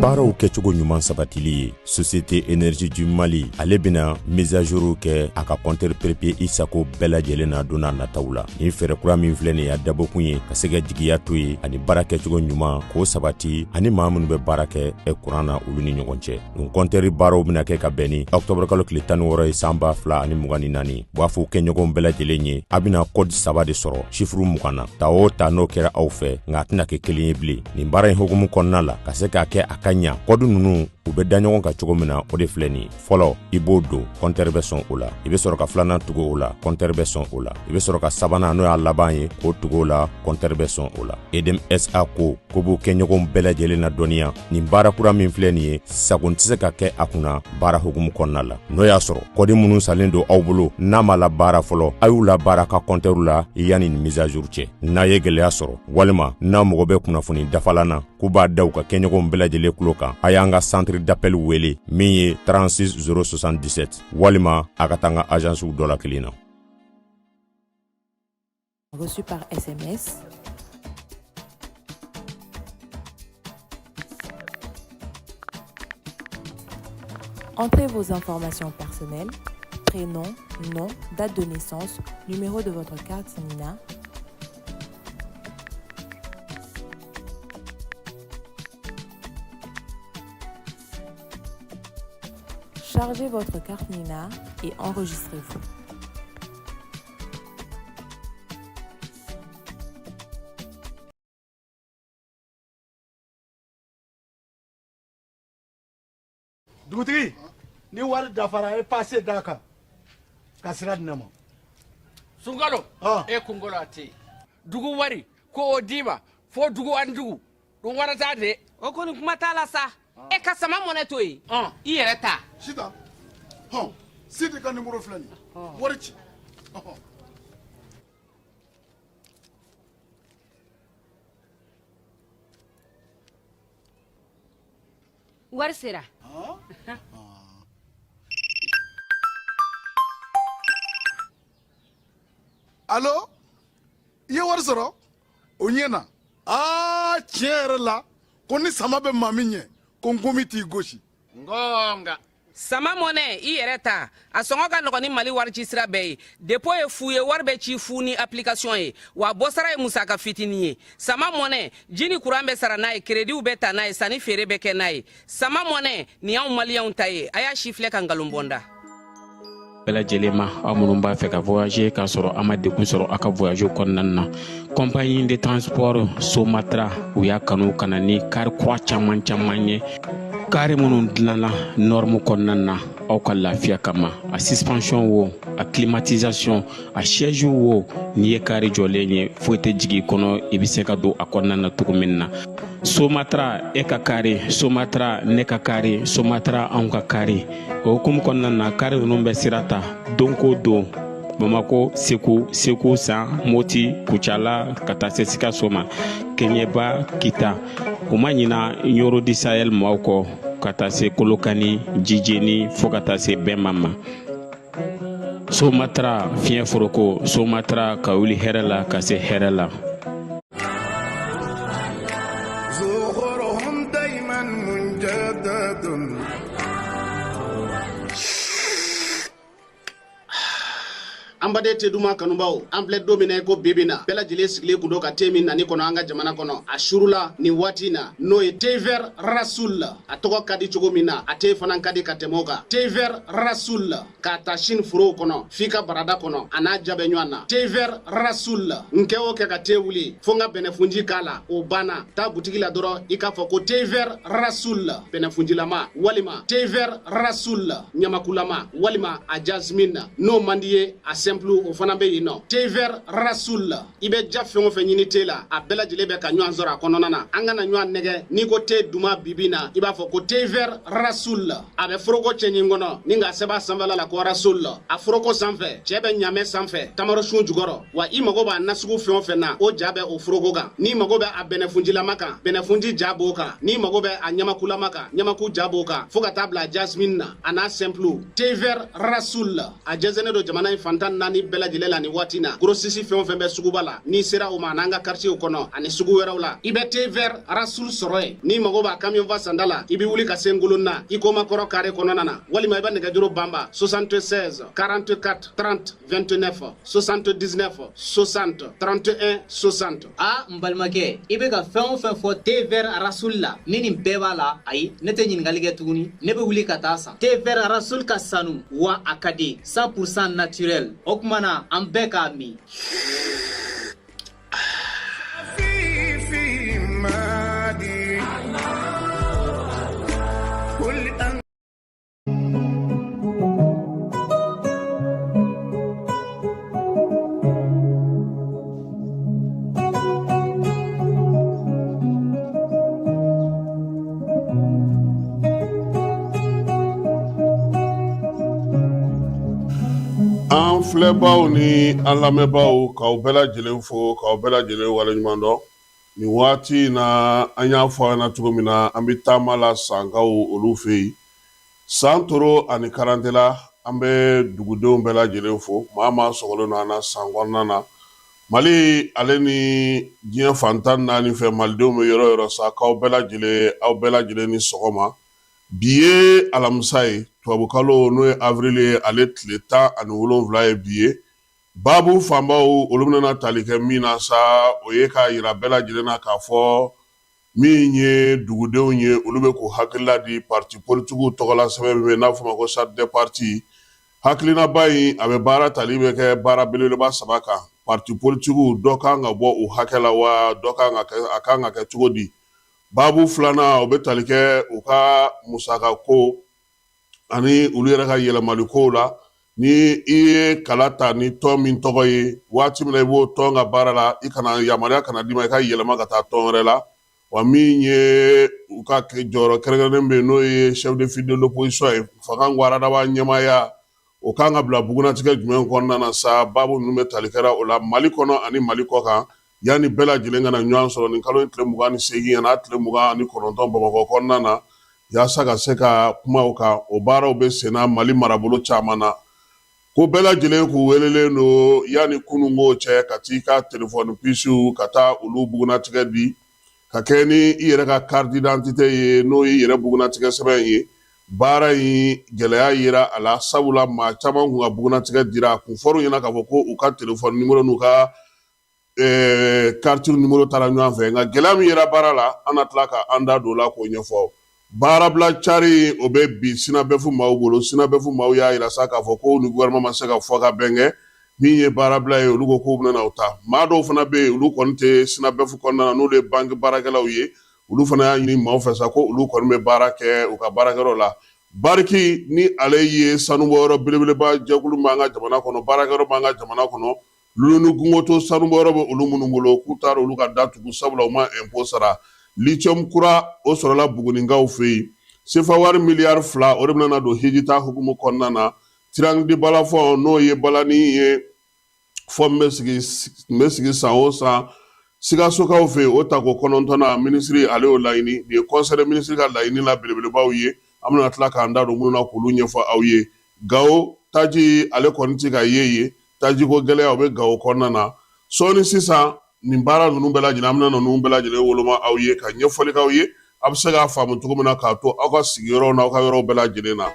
Baaraw kɛcogo ɲuman sabatili ye, Société Énergie du Mali ale bɛna mise à jour kɛ a ka compteur prépayé i sago bɛɛ lajɛlen na don n'a nataw la. Nin fɛɛrɛ kura min filɛ nin ye, a dabɔkun ye ka se ka jigiya to yen ani baara kɛcogo ɲuman k'o sabati ani maa minnu bɛ baara kɛ kuran na, olu ni ɲɔgɔn cɛ. Nin compteur baaraw bɛna kɛ ka bɛn ni octobre kalo tile 16 ye san 2024. U b'a fɔ kɛɲɔgɔnw bɛɛ lajɛlen ye, a bɛna code 3 de sɔrɔ chiffre 20 na, ta o ta n'o kɛra aw fɛ, nka a tɛna kɛ kelen ye bilen. Nin baara in hukumu kɔnɔna la, ka se k'a kɛ a ka ɲa, code ninnu u bɛ da ɲɔgɔn kan cogo min na, o de filɛ nin ye. Fɔlɔ, i b'o don, compteur bɛ sɔn o la. I bɛ sɔrɔ ka filanan tugu o la, compteur bɛ sɔn o la. I bɛ sɔrɔ ka sabanan, n'o y'a laban ye, k'o tugu o la, compteur bɛ sɔn o la. EDM SA ko ko b'u kɛɲɔgɔnw bɛɛ lajɛlen na dɔnniya, nin baara kura min filɛ nin ye, sago tɛ se ka kɛ a kunna baara hukumu kɔnɔna la. N'o y'a sɔrɔ code minnu salen don aw bolo n'a ma la baara fɔlɔ, a y'u la baara ka compteur la yanni nin mise à jour cɛ. N'a ye gɛlɛya sɔrɔ walima n'a mago bɛ kunnafoni dafalan na, k'u b'a da u ka kɛɲɔgɔnw bɛɛ lajɛlen tulo kan, a y'an ka centre d'appel wele min ye 36 077, walima a ka taa an ka agence dɔ la kelen na. Reçu par SMS. Entrez vos informations personnelles, prénom, nom, date de naissance, numéro de votre carte NINA. Chargez votre carte NINA et enregistrez-vous. Dugutigi, ni wari dafara, e passe d'a kan ka sira di ne ma. Sunkalo, e kunkolo a tɛ yen. Dugu wari ko o d'i ma fo dugu ani dugu ɗum warata de. O kɔni, kuma t'a la sa. E ka sama mɔnɛ to yen, i yɛrɛ ta. Sitan, hɔn, Sidi ka nimoro filɛ nin ye, wari ci, ɔhɔn. Wari sera. Alo, i ye wari sɔrɔ, o ɲɛna. Aa, tiɲɛ yɛrɛ la, ko ni sama bɛ maa min ɲɛ, ko nkomi t'i gosi. Ngonga. Sama mɔnɛ, i yɛrɛ ta, a sɔngɔ ka nɔgɔn ni Mali wari ci sira bɛɛ ye. Dépôt ye fu ye, wari bɛ ci fu ni application ye, wa bɔsara ye musaka fitinin ye. Sama mɔnɛ, ji ni kuran bɛ sara n'a ye, créditw bɛ ta n'a ye, sanni feere bɛ kɛ n'a ye. Sama mɔnɛ nin y'anw maliyɛnw ta ye. A y'a si filɛ ka nkalon bɔ n da. Bɛɛ lajɛlen ma, aw minnu b'a fɛ ka voyager k'a sɔrɔ a ma degun sɔrɔ aw ka voyage kɔnɔna na, compagnie de transport Somatra, u y'a kanu ka na ni kari kura caman caman ye, kari minnu dilanna norme kɔnɔna na aw ka lafiya kama. A suspension wo, a climatisation, a siège wo, n'i ye kari jɔlen ye, foyi tɛ jigin i kɔnɔ, i bɛ se ka don a kɔnɔna na cogo min na. Somatra, e ka kari Somatra, ne ka kari Somatra, anw ka kari. O hukumu kɔnɔna na, kari ninnu bɛ sira ta don ko don Bamako, Segu, Segu San, Moti, Kucala, ka taa se Sikaso ma, Keɲeba, Kita. U ma ɲina Ɲoro di Sahel maaw kɔ, ka taa se Kolokani, Jijeni, fo ka taa se Bɛnma ma. Somatra, fiɲɛ foroko Somatra, ka wuli hɛrɛ la ka se hɛrɛ la. زخرهم دايما مجدد. An baden te duman kanubaw, an filɛ don min na i ko bibi na, bɛɛ lajɛlen sigilen kun don ka te min nani kɔnɔ an ka jamana kɔnɔ a surula nin waati na, n'o ye thé vert Rasoul. A tɔgɔ ka di cogo min na, a te fana ka di ka tɛmɛ o kan. Thé vert Rasoul, k'a ta sini forow kɔnɔ f'i ka barada kɔnɔ, a n'a ja bɛ ɲɔgɔn na. Thé vert Rasoul, n kɛ o kɛ ka te wuli fo n ka bɛnɛfunji k'a la, o banna. Taa butigi la dɔrɔn, i k'a fɔ ko thé vert Rasoul bɛnɛfunjilama, walima thé vert Rasoul ɲamakulama, walima a jasmine. N'o man di ye, a simple, o fana bɛ yen nɔ. Thé vert Rasoul, i bɛ ja fɛn o fɛn ɲini te la, a bɛɛ lajɛlen bɛ ka ɲɔgɔn sɔrɔ a kɔnɔna na. An kana ɲɔgɔn nɛgɛ, n'i ko te duman bibi na, i b'a fɔ ko thé vert Rasoul. A bɛ foroko cɛɲi kɔnɔ ni k'a sɛbɛn a sanfɛla la ko Rasoul. A foroko sanfɛ, cɛ bɛ ɲamɛ sanfɛ, tamaro sun jukɔrɔ. Wa i mago b'a nasugu fɛn o fɛn na, o ja bɛ o foroko kan. N'i mago bɛ a bɛnɛfunjilama kan, bɛnɛfunji ja b'o kan. N'i mago bɛ a ɲamakulama kan, ɲamaku ja b'o kan, fo ka taa bila jasmine na, a n'a simple. Thé vert Rasoul, a jɛnsɛnnen don jamana in fantan. 4 bɛɛ lajɛlen la nin waati na. Grossiste fɛn o fɛn bɛ suguba la, n'i sera o ma n'an ka quartier kɔnɔ ani sugu wɛrɛw la, i bɛ thé vert Rasoul sɔrɔ yen. N'i mago b'a camion fa sanda la, i bɛ wuli ka se Ngolonna Ikoma kɔrɔ carré kɔnɔna na, walima i bɛ nɛgɛjuru banba 76 44 30 29 79 60 31 60. A n balimakɛ, i bɛ ka fɛn o fɛn fɔ thé vert Rasoul la, ni nin bɛɛ b'a la, ayi, ne tɛ ɲininkali kɛ tuguni, ne bɛ wuli ka taa san. Thé vert Rasoul ka sanu wa a ka di 100% naturel. O tuma na an bɛɛ k'a min. An filɛbaw ni an lamɛnbaaw, k'aw bɛɛ lajɛlen fo, k'aw bɛɛ lajɛlen waleɲuman dɔn. Nin waati in na, an y'a fɔ aw ɲɛna cogo min na, an bɛ taama la Sankaw olu fɛ yen. Santoro ani Karantela, an bɛ dugudenw bɛɛ lajɛlen fo. Maa maa sɔgɔlen don an na san kɔnɔna na, Mali ale ni diɲɛ fan 14 fɛ, malidenw bɛ yɔrɔ yɔrɔ sa, k'aw bɛɛ lajɛlen, aw bɛɛ lajɛlen ni sɔgɔma. Bi ye alamisa ye, tubabukalo n'o ye avril ye, ale tile 17 ye bi ye. Baabu fanbaw olu bɛna tali kɛ min na sa, o ye k'a yira bɛɛ lajɛlen na k'a fɔ min ye dugudenw ye, olu bɛ k'u hakilila di parti politikiw tɔgɔla sɛbɛn min bɛ n'a fɔ ma ko charte des partis. Hakilinaba in, a bɛ baara tali bɛ kɛ baara belebeleba saba kan. Parti politikiw, dɔ kan ka bɔ u hakɛ la wa, dɔ kan ka kɛ, a kan ka kɛ cogo di? Baabu filanan, o bɛ tali kɛ u ka musaka ko ani olu yɛrɛ ka yɛlɛmali kow la. Ni i ye kala ta ni tɔn min tɔgɔ ye, waati min na i b'o tɔn ka baara la, i kana yamaruya kana d'i ma i ka yɛlɛma ka taa tɔn wɛrɛ la. Wa min ye u ka jɔyɔrɔ kɛrɛnkɛrɛnnen bɛ yen, n'o ye chef de file de l'opposition ye, fanga gwaradaba ɲɛmaaya, o kan ka bila bugunnatigɛ jumɛn kɔnɔna na sa? Baabu ninnu bɛ tali kɛra o la Mali kɔnɔ ani Mali kɔ kan. Yanni bɛɛ lajɛlen ka na ɲɔgɔn sɔrɔ nin kalo in tile 28 an'a tile 29 Bamakɔ kɔnɔna na, yaasa ka se ka kuma o kan, o baaraw bɛ senna Mali marabolo caman na. Ko bɛɛ lajɛlen k'u welelen don yanni kununko cɛ ka t'i ka telefɔni pisiw ka taa olu bugunnatigɛ di, ka kɛ ni i yɛrɛ ka carte d'identité ye, n'o y'i yɛrɛ bugunnatigɛ sɛbɛn ye. Baara in gɛlɛya yera a la, sabula maa caman kun ka bugunnatigɛ dira, a kun fɔr'u ɲɛna k'a fɔ ko u ka telefɔni nimoro n'u ka carte nimoro taara ɲɔgɔn fɛ. Nka gɛlɛya min yera baara la, an na tila ka an da don o la k'o ɲɛfɔ. Baarabila cari o bɛ bi SYNABEF maaw bolo. SYNABEF maaw y'a yira sa k'a fɔ ko ni gouvernement ma se ka fɔ ka bɛn kɛ min ye baarabila ye, olu ko k'u bɛna o ta. Maa dɔw fana bɛ yen, olu kɔni tɛ SYNABEF kɔnɔna na, n'olu ye banque baarakɛlaw ye, olu fana y'a ɲini maaw fɛ sa ko olu kɔni bɛ baara kɛ u ka baarakɛyɔrɔ la. Barrick ni ale ye sanubɔyɔrɔ belebeleba jɛkulu b'an ka jamana kɔnɔ, baarakɛyɔrɔ b'an ka jamana kɔnɔ, Loulo-Gounkoto sanubɔyɔrɔ bɛ olu minnu bolo, k'u taara olu ka da tugu sabula u ma impôt sara. Lithium kura o sɔrɔla Bugunikaw fɛ yen. Sefa wari miliyari 2 o de bɛna don hijita hukumu kɔnɔna na. Triangle du Balafon, n'o ye balani ye fɔ min bɛ sigi san o san Sikasokaw fɛ yen, o tako 9nan minisiri ale y'o laɲini. Nin ye conseil des ministres ka laɲini la belebelebaw ye, an bɛna tila k'an da don minnu na k'olu ɲɛfɔ aw ye. Gawo taji ale kɔni tɛ ka ye yen, tajiko gɛlɛya o bɛ Gawo kɔnɔna na. Sɔɔni sisan nin baara ninnu bɛɛ lajɛlen, an bɛna ninnu bɛɛ lajɛlen woloma aw ye ka ɲɛfɔli k'aw ye, aw bɛ se k'a faamu cogo min na k'a to aw ka sigiyɔrɔw n'aw ka yɔrɔw bɛɛ lajɛlen na.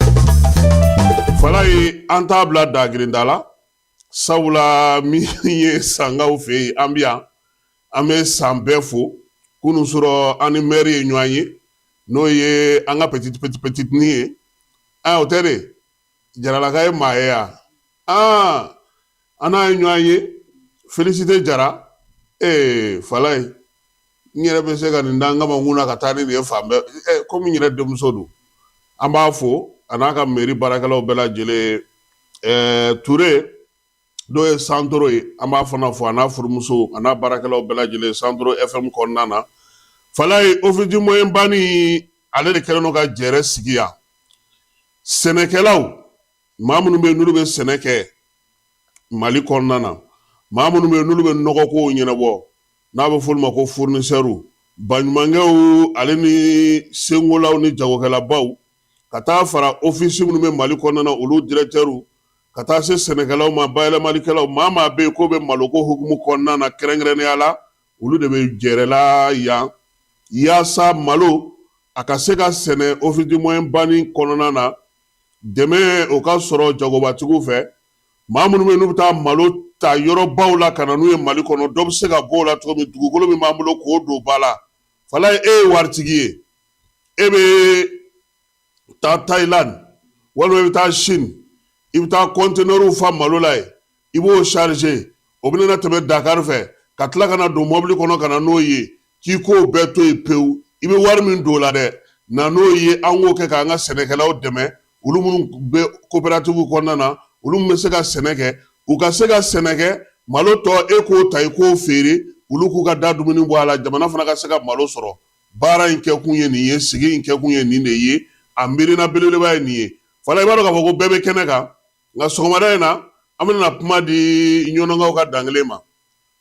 Falaye, an t'a bila dagirinda la, sabula min ye Sankaw fɛ yen, an bɛ yan, an bɛ san bɛɛ fo. Kunun sɔrɔ an ni mɛri ye ɲɔgɔn ye, n'o ye an ka petit petit petitnin ye. O tɛ de Jaralaka ye maa ye yan. Aa, an n'a ye ɲɔgɔn ye. Félicité Jara, ee Falaye, n yɛrɛ bɛ se ka nin da n kamankun na ka taa ni nin ye fan bɛɛ, komi n yɛrɛ denmuso don. An b'a fo a n'a ka mairie baarakɛlaw bɛɛ lajɛlen. Ture, n'o ye Santoro ye, an b'a fana fo a n'a furumuso a n'a baarakɛlaw bɛɛ lajɛlen Santoro FM kɔnɔna na. Falaye, Office du Moyen Bani ale de kɛlen don ka jɛrɛ sigi yan. Sɛnɛkɛlaw, maa minnu bɛ yen n'olu bɛ sɛnɛ kɛ Mali kɔnɔna na, maa minnu bɛ yen n'olu bɛ nɔgɔkow ɲɛnabɔ, n'a bɛ f'olu ma ko fournisseurs, baɲumankɛw ale ni senkolaw ni jagokɛlabaw, ka taa fara office minnu bɛ Mali kɔnɔna na, olu directeurs. ka taa se sɛnɛkɛlaw ma, bayɛlɛmalikɛlaw, maa maa bɛ yen k'o bɛ maloko hukumu kɔnɔna na kɛrɛnkɛrɛnnenya la, olu de bɛ jɛrɛla yan yaasa malo a ka se ka sɛnɛ Office du Moyen Bani kɔnɔna na, dɛmɛ o ka sɔrɔ jagobatigiw fɛ. Maa minnu bɛ yen n'u bɛ taa malo ta yɔrɔbaw la ka na n'u ye Mali kɔnɔ, dɔ bɛ se ka bɔ o la cogo min, dugukolo min b'an bolo k'o don ba la. Falaye, e ye waritigi ye, e bɛ taa Thailand walima i bɛ taa Chine, i bɛ taa kɔntenɛriw fa malo la yen, i b'o charger, o bɛna na tɛmɛ Dakar fɛ ka tila ka na don mɔbili kɔnɔ ka na n'o ye, k'i k'o bɛɛ to yen pewu. I bɛ wari min don o la dɛ, na n'o ye, an k'o kɛ k'an ka sɛnɛkɛlaw dɛmɛ, olu minnu bɛ coopérative kɔnɔna na, olu minnu bɛ se ka sɛnɛ kɛ, u ka se ka sɛnɛ kɛ. Malo tɔ, e k'o ta, i k'o feere, olu k'u ka da dumuni bɔ a la, jamana fana ka se ka malo sɔrɔ. Baara in kɛkun ye nin ye, sigi in kɛkun ye nin de ye, a miirina belebeleba ye nin ye. Falaye, i b'a dɔn k'a fɔ ko bɛɛ bɛ kɛnɛ kan, nka sɔgɔmada in na, an bɛna kuma di ɲɔnɔnkaw ka dankelen ma,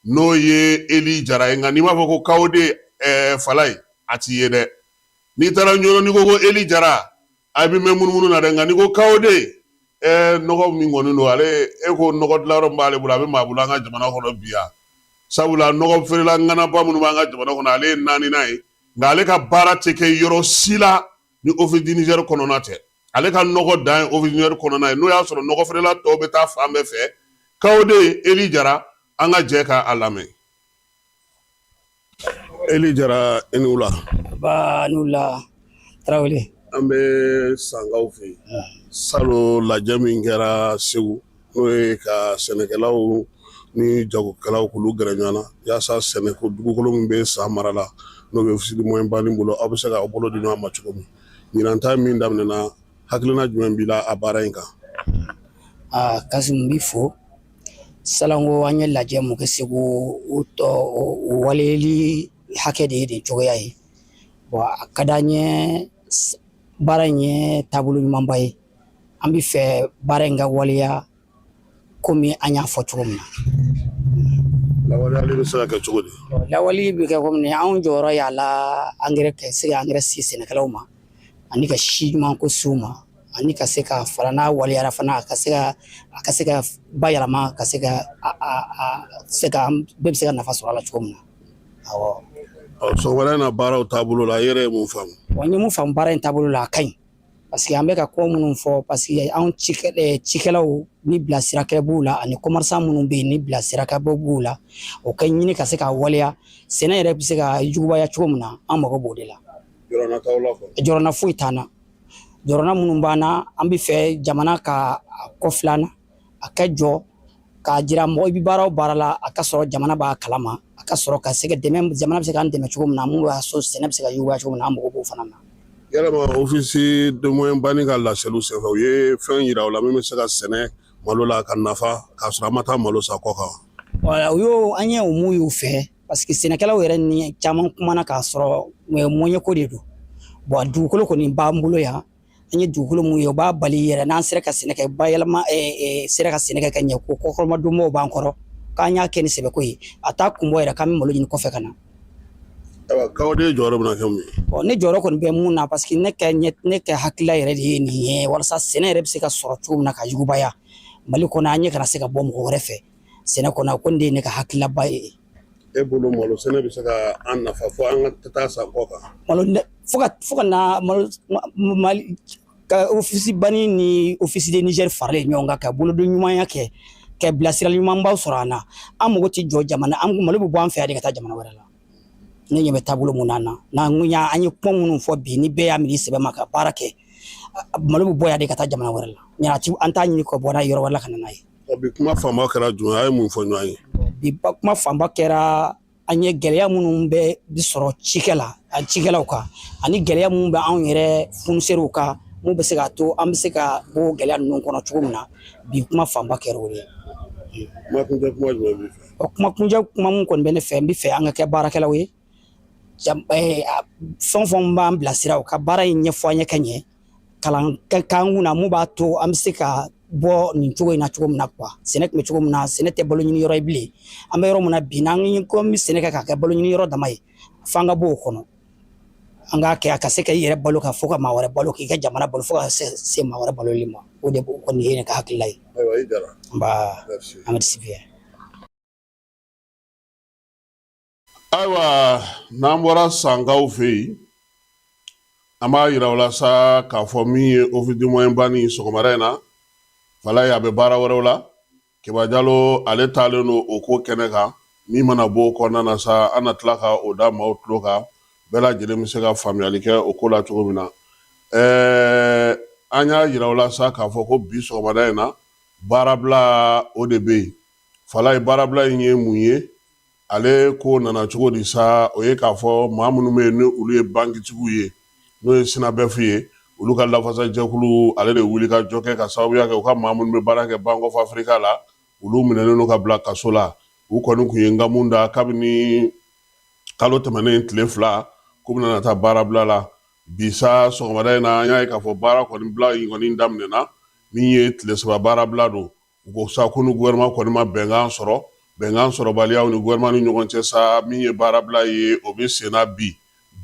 n'o ye Eli Jara ye. Nka n'i m'a fɔ ko Kawode Falaye, a t'i ye dɛ. N'i taara Ɲɔnɔ, n'i ko Eli Jara, a bɛ mɛn munumunu na dɛ. Nka n'i ko Kawode, nɔgɔ min kɔni don, ale e ko nɔgɔ dilanyɔrɔ min b'ale bolo, a bɛ maa bolo an ka jamana kɔnɔ bi yan. Sabula nɔgɔ feerela ŋanaba minnu b'an ka jamana kɔnɔ, ale ye naaninan ye. Nka ale ka baara tɛ kɛ yɔrɔ si la ni Office du Niger kɔnɔna tɛ. Ale ka nɔgɔ dan ye Office du Niger kɔnɔna ye, n'o y'a sɔrɔ nɔgɔ feerela tɔw bɛ taa fan bɛɛ fɛ. Kawode Eli Jara, an ka jɛ k'a lamɛn. Eli Jara, i ni wula. Nba, ni wula Tarawele. An bɛ Sankaw fɛ yen. Salon lajɛ min kɛra Segu, n'o ye ka sɛnɛkɛlaw ni jagokɛlaw k'olu gɛrɛ ɲɔgɔn na yaasa sɛnɛko dugukolo min bɛ San mara la, n'o bɛ Office du Moyen Bani bolo, aw bɛ se k'aw bolo di ɲɔgɔn ma cogo min. Ɲinan ta min daminɛna, hakilina jumɛn b'i la a baara in kan? Aa Kasimu, n b'i fo. Salon ko an ye lajɛ mun kɛ Segu, o tɔ o waleyali hakɛ de ye nin cogoya ye. Bon, a ka d'an ye, baara in ye taabolo ɲumanba ye. An bɛ fɛ baara in ka waleya komi an y'a fɔ cogo min na. Lawaleyali bɛ se ka kɛ cogo di? Lawaleyali bɛ kɛ komi anw jɔyɔrɔ y'a la, angɛrɛ ka se ka angɛrɛ se sɛnɛkɛlaw ma, ani ka si ɲuman ko s'u ma, ani ka se ka fara n'a waleyara fana, a ka se ka bayɛlɛma, ka se ka a se ka bɛɛ bɛ se ka nafa sɔrɔ a la cogo min na. Awɔ. Sɔgɔmada in na, baaraw taabolo la, i yɛrɛ ye mun faamu? Wa n ye mun faamu baara in taabolo la, a ka ɲi, parce que an bɛ ka ko minnu fɔ, parce que anw cikɛlaw ni bilasira b'u la, ani commerçant minnu bɛ yen ni bilasira b'u la, o ka ɲini ka se ka waleya, sɛnɛ yɛrɛ bɛ se ka jugubaya cogo min na, an mago b'o de la. Jɔrɔna t'aw la kɔni? Jɔrɔna foyi t'an na. Jɔrɔna minnu b'an na, an bɛ fɛ jamana ka kɔ filanan a ka jɔ k'a jira mɔgɔ i bɛ baara o baara la, a ka sɔrɔ jamana b'a kalama, a ka sɔrɔ ka se ka dɛmɛ, jamana bɛ se k'an dɛmɛ cogo min na, mun b'a so sɛnɛ bɛ se ka yiriwa cogo min na, an mago b'o fana na. Yalama Office de Moyen Bani ka laseliw senfɛ, u ye fɛn yira u la min bɛ se ka sɛnɛ malo la ka nafa k'a sɔrɔ an ma taa malo san kɔ kan? Wala, u y'o an ye o mun y'u fɛ, parce que sɛnɛkɛlaw yɛrɛ ni caman kumana k'a sɔrɔ moyen ko de don. Bon, dugukolo kɔni b'an bolo yan. An ye dugukolo mun ye, o b'a bali yɛrɛ n'an sera ka sɛnɛ kɛ, bayɛlɛma sera ka sɛnɛ kɛ ka ɲɛ, ko kɔkɔrɔmadonbaw b'an kɔrɔ, k'an y'a kɛ ni sɛbɛko ye, a t'a kun bɔ yɛrɛ k'an bɛ malo ɲini kɔfɛ ka na. Ayiwa, Kawode jɔyɔrɔ bɛna kɛ mun ye? Bon, ne jɔyɔrɔ kɔni bɛ mun na, parce que ne ka hakilila yɛrɛ de ye nin ye, walasa sɛnɛ yɛrɛ bɛ se ka sɔrɔ cogo min na ka yugubaya Mali kɔnɔ, an ɲɛ kana se ka bɔ mɔgɔ wɛrɛ fɛ sɛnɛ kɔnɔ. Ko nin de ye ne ka hakililaba ye. E bolo, malo sɛnɛ bɛ se ka an nafa fo an ka taa san kɔ kan? Malo fo ka na malo Mali ka Office Bani ni Office de Niger faralen ɲɔgɔn kan ka bolodon ɲumanya kɛ, ka bilasirali ɲumanbaw sɔrɔ an na, an mago tɛ jɔ jamana an malo bɛ bɔ an fɛ yan de ka taa jamana wɛrɛ la. Ne ɲɛ bɛ taabolo mun na n'an y'a an ye kuma minnu fɔ bi, ni bɛɛ y'a miiri sɛbɛ ma ka baara kɛ, malo bɛ bɔ yan de ka taa jamana wɛrɛ la. Ɲana an t'a ɲini ka bɔ n'a ye yɔrɔ wɛrɛ la ka na n'a ye. Bi kuma fanba kɛra jumɛn? A ye mun fɔ ɲɔgɔn ye? Bi kuma fanba kɛra, an ye gɛlɛya minnu bɛ bi sɔrɔ cikɛ la, cikɛlaw kan, ani gɛlɛya minnu bɛ anw yɛrɛ fournisseurs kan, mun bɛ se k'a to an bɛ se ka bɔ gɛlɛya ninnu kɔnɔ cogo min na. Bi kuma fanba kɛra o de ye. Kuma kuncɛ kuma jumɛn b'i fɛ? Ɔ, kuma kuncɛ kuma mun kɔni bɛ ne fɛ, n bɛ fɛ an ka kɛ baarakɛlaw ye. Fɛn o fɛn b'an bilasira, u ka baara in ɲɛfɔ an ye ka ɲɛ, kalan k'an kunna mun b'a to an bɛ se ka bɔ nin cogo in na cogo min na quoi. Sɛnɛ tun bɛ cogo min na, sɛnɛ tɛ balo ɲini yɔrɔ ye bilen. An bɛ yɔrɔ min na bi, n'an ko an bɛ sɛnɛ kɛ k'a kɛ balo ɲini yɔrɔ dama ye, f'an ka bɔ o kɔnɔ. An k'a kɛ a ka se ka i yɛrɛ balo ka fo ka maa wɛrɛ balo, k'i ka jamana balo fo ka se maa wɛrɛ baloli ma. O de kɔni ye ne ka hakilila ye. Ayiwa, i Jara. Nba. Merci. Merci bien. Ayiwa, n'an bɔra Sankaw fɛ yen, an b'a yira o la sa k'a fɔ min ye Office du Moyen Bani sɔgɔmada in na, Falaye a bɛ baara wɛrɛw la. Keba Jalo ale taalen don o ko kɛnɛ kan. Min mana bɔ o kɔnɔna na sa, an na tila ka o da maaw tulo kan, bɛɛ lajɛlen bɛ se ka faamuyali kɛ o ko la cogo min na. An y'a yira o la sa k'a fɔ ko bi sɔgɔmada in na, baarabila o de bɛ yen. Falaye, baarabila in ye mun ye? Ale ko nana cogo di sa? O ye k'a fɔ maa minnu bɛ yen ni olu ye bankitigiw ye, n'o ye SYNABEF ye, olu ka lafasajɛkulu ale de wuli ka jɔ kɛ ka sababuya kɛ u ka maa minnu bɛ baara kɛ Bank of Africa la, olu minɛnen don ka bila kaso la. U kɔni tun ye nkamu da kabini kalo tɛmɛnen tile 2 k'u bɛna taa baarabila la. Bi sa sɔgɔmada in na, an y'a ye k'a fɔ baara kɔni bila in kɔni daminɛna, min ye tile 3 baarabila don. U ko sa ko ni gouvernement kɔni ma bɛnkan sɔrɔ, bɛnkan sɔrɔbaliyaw ni gouvernement ni ɲɔgɔn cɛ sa, min ye baarabila ye, o bɛ senna bi.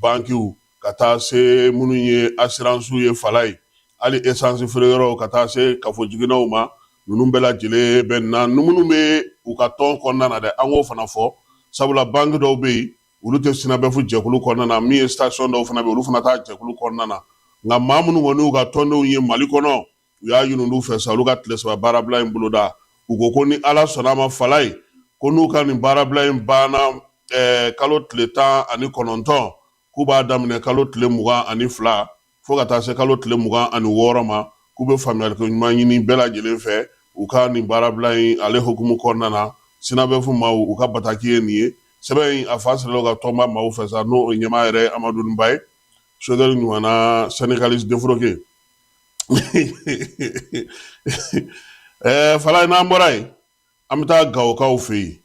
Bankiw ka taa se minnu ye assurance ye, Falaye, hali essence feereyɔrɔw ka taa se kafojiginɛw ma, ninnu bɛɛ lajɛlen bɛ na. Minnu bɛ u ka tɔn kɔnɔna na dɛ, an k'o fana fɔ, sabula banki dɔw bɛ yen, olu tɛ SYNABEF jɛkulu kɔnɔna na. Min ye station dɔw fana bɛ yen, olu fana t'a jɛkulu kɔnɔna na. Nka maa minnu kɔni y'u ka tɔndenw ye Mali kɔnɔ, u y'a ɲini olu fɛ sa, olu ka tile 3 baarabila in boloda. U ko ko ni Ala sɔnna a ma, Falaye, ko n'u ka nin baarabila in banna kalo tile 19, k'u b'a daminɛ kalo tile 22 fo ka taa se kalo tile 26 ma, k'u bɛ faamuyaliko ɲuman ɲini bɛɛ lajɛlen fɛ u ka nin baarabila in ale hukumu kɔnɔna na. SYNABEF maaw, u ka bataki ye nin ye. Sɛbɛn in a fa sirila u ka tɔnba maaw fɛ sa, n'o ɲɛmaa yɛrɛ ye Amadu Ba ye, sodɛri ɲumanna syndicaliste défroqué. Falaye, n'an bɔra yen, an bɛ taa Gawokaw fɛ yen.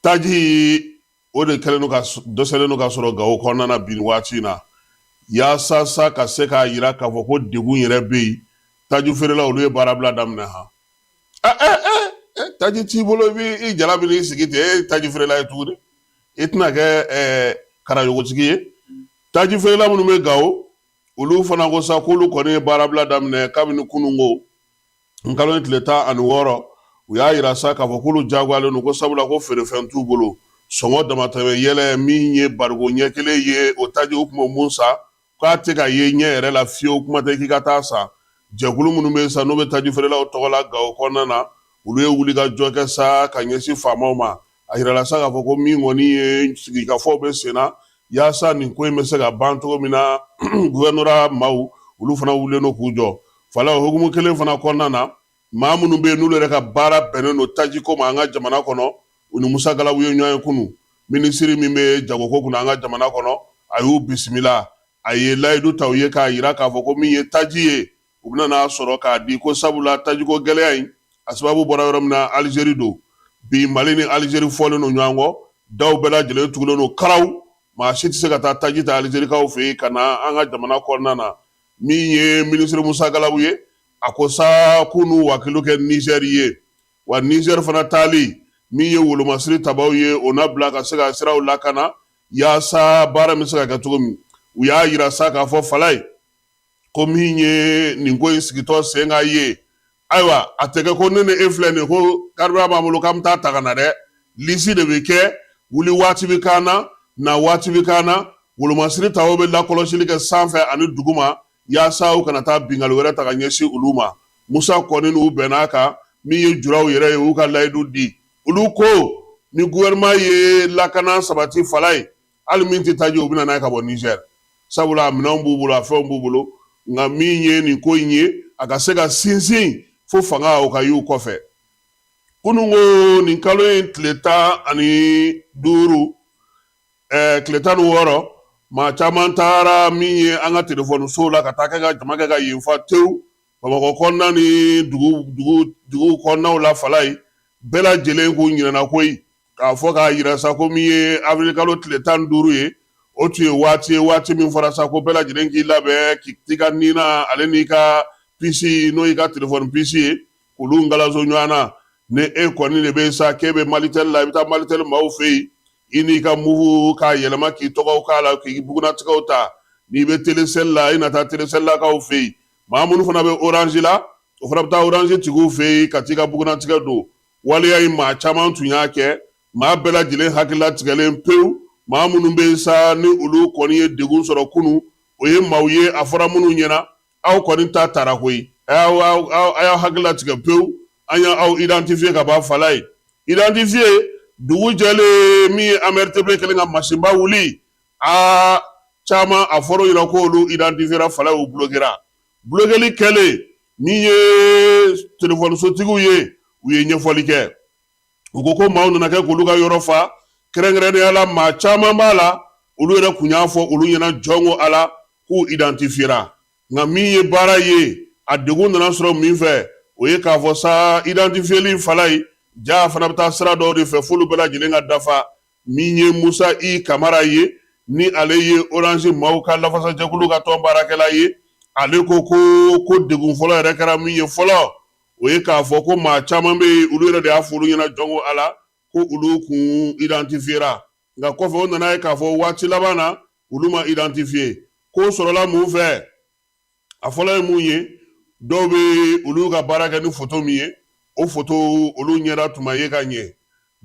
Taji o de kɛlen don ka dɛsɛlen don ka sɔrɔ Gawo kɔnɔna na bi nin waati in na, yaasa sa ka se k'a yira k'a fɔ ko degun yɛrɛ bɛ yen. Taji feerelaw, olu ye baarabila daminɛ. Han, taji t'i bolo, i b'i jala bɛ n'i sigi ten, e ye taji feerela ye tuguni, i tɛna kɛ karayogotigi ye. Taji feerela minnu bɛ Gawo, olu fana ko sa k'olu kɔni ye baarabila daminɛ kabini kununko n kalo in tile 16. U y'a yira sa k'a fɔ k'olu jagoyalen don, ko sabula ko feerefɛn t'u bolo. Sɔngɔ damatɛmɛ yɛlɛ min ye bariko ɲɛ kelen ye, o taji u tun bɛ mun san, k'a tɛ ka ye ɲɛ yɛrɛ la fiyewu, kuma tɛ k'i ka taa san. Jɛkulu minnu bɛ yen sa, n'o bɛ taji feerelaw tɔgɔ la Gawo kɔnɔna na, olu ye wulikajɔ kɛ sa ka ɲɛsin faamaw ma. A yirala sa k'a fɔ ko min kɔni ye sigikafɔw bɛ sen na yaasa nin ko in bɛ se ka ban cogo min na, gouvernorat maaw, olu fana wulilen don k'u jɔ. Falaye, o hukumu kelen fana kɔnɔna na, maa minnu bɛ yen n'olu yɛrɛ ka baara bɛnnen don tajiko ma an ka jamana kɔnɔ, u ni Musa Galabu ye ɲɔgɔn ye kunun. Minisiri min bɛ jagoko kunna an ka jamana kɔnɔ, a y'u bisimila. A ye layidu ta u ye k'a yira k'a fɔ ko min ye taji ye, u bɛna n'a sɔrɔ k'a di, ko sabula tajiko gɛlɛya in a sababu bɔra yɔrɔ min na, Alizeri don. Bi Mali ni Alizeri fɔlen don ɲɔgɔn kɔ, daw bɛɛ lajɛlen tugulen don karaw, maa si tɛ se ka taa taji ta Alizerikaw fɛ yen ka na an ka jamana kɔnɔna na. Min ye minisiri Musa Galabu ye, a ko sa k'u n'u wakilu kɛ Nizɛri ye, wa Nizɛri fana taali min ye wolomasiri tabaw ye, o na bila ka se ka siraw lakana yaasa baara bɛ se ka kɛ cogo min. U y'a yira sa k'a fɔ, Falaye, ko min ye nin ko in sigitɔ sen ka ye, ayiwa, a tɛ kɛ ko ne ni e filɛ nin ko carburant b'an bolo k'an bɛ taa ta ka na dɛ. Lisi de bɛ kɛ, wuli waati bɛ k'an na, na waati bɛ k'an na. Wolomasiri taw bɛ lakɔlɔsili kɛ sanfɛ ani duguma yaasa u kana taa binkanni wɛrɛ ta ka ɲɛsin olu ma. Musa kɔni n'u bɛn'a kan. Min ye juraw yɛrɛ ye, u ka layidu di. Olu ko ni gouvernement ye lakana sabati, Falaye, hali min tɛ taji, u bɛ na n'a ye ka bɔ Nizɛri, sabula a minɛnw b'u bolo, a fɛnw b'u bolo. Nka min ye nin ko in ye, a ka se ka sinsin fo fanga o ka y'u kɔfɛ. Kununko nin kalo in tile 15, tile 16, maa caman taara min ye an ka telefɔnisow la ka taa kɛ ka jama kɛ ka yen fa tewu, Bamakɔ kɔnɔna ni dugu kɔnɔnaw la. Falaye, bɛɛ lajɛlen k'u ɲinɛna koyi k'a fɔ k'a yira sa ko min ye avril kalo tile 15 ye, o tun ye waati ye, waati min fɔra sa ko bɛɛ lajɛlen k'i labɛn k'i ka nina ale n'i ka pisi, n'o y'i ka telefɔni pisi ye, k'olu ngalaso ɲɔgɔn na. Ni e kɔni de bɛ sa k'e bɛ Malitel la, i bɛ taa Malitel maaw fɛ yen, i n'i ka Moov k'a yɛlɛma k'i tɔgɔw k'a la, k'i bugunnatigɛw ta. N'i bɛ Telecel la, i na taa Telecel-lakaw fɛ yen. Maa minnu fana bɛ Orange la, o fana bɛ taa Orange tigiw fɛ yen ka t'i ka bugunnatigɛ don. Waleya in maa caman tun y'a kɛ, maa bɛɛ lajɛlen hakililatigɛlen pewu. Maa minnu bɛ yen sa, ni olu kɔni ye degun sɔrɔ kunun, o ye maaw ye a fɔra minnu ɲɛna, aw kɔni ta tara koyi, a y'aw hakili latigɛ pewu, an y'aw identifier ka ban. Falaye identifier dugu jɛlen, min ye AMRTP kɛlen ka masinba wuli, aa caman a fɔra u ɲɛna k'olu identifiera. Falaye, u bloquera. Bloqueli kɛlen, min ye telefɔnisotigiw ye, u ye ɲɛfɔli kɛ. U ko ko maaw nana kɛ k'olu ka yɔrɔ fa, kɛrɛnkɛrɛnnenya la maa caman b'a la, olu yɛrɛ kun y'a fɔ olu ɲɛna jɔn ko Ala k'u identifiera. Nka min ye baara ye, a degun nana sɔrɔ min fɛ, o ye k'a fɔ sa identifieli Falaye ja fana bɛ taa sira dɔw de fɛ f'olu bɛɛ lajɛlen ka dafa. Min ye Musa I Kamara ye, ni ale ye Orange maaw ka lafasajɛkulu ka tɔn baarakɛla ye, ale ko ko degun fɔlɔ yɛrɛ kɛra min ye fɔlɔ, o ye k'a fɔ ko maa caman bɛ yen, olu yɛrɛ de y'a fɔ olu ɲɛna jɔn ko Ala ko olu kun identifiera, nka kɔfɛ o nana ye k'a fɔ waati laban na olu ma identifier. K'o sɔrɔla mun fɛ? A fɔlɔ ye mun ye, dɔw bɛ olu ka baara kɛ ni foto min ye, o foto olu ɲɛda tun ma ye ka ɲɛ.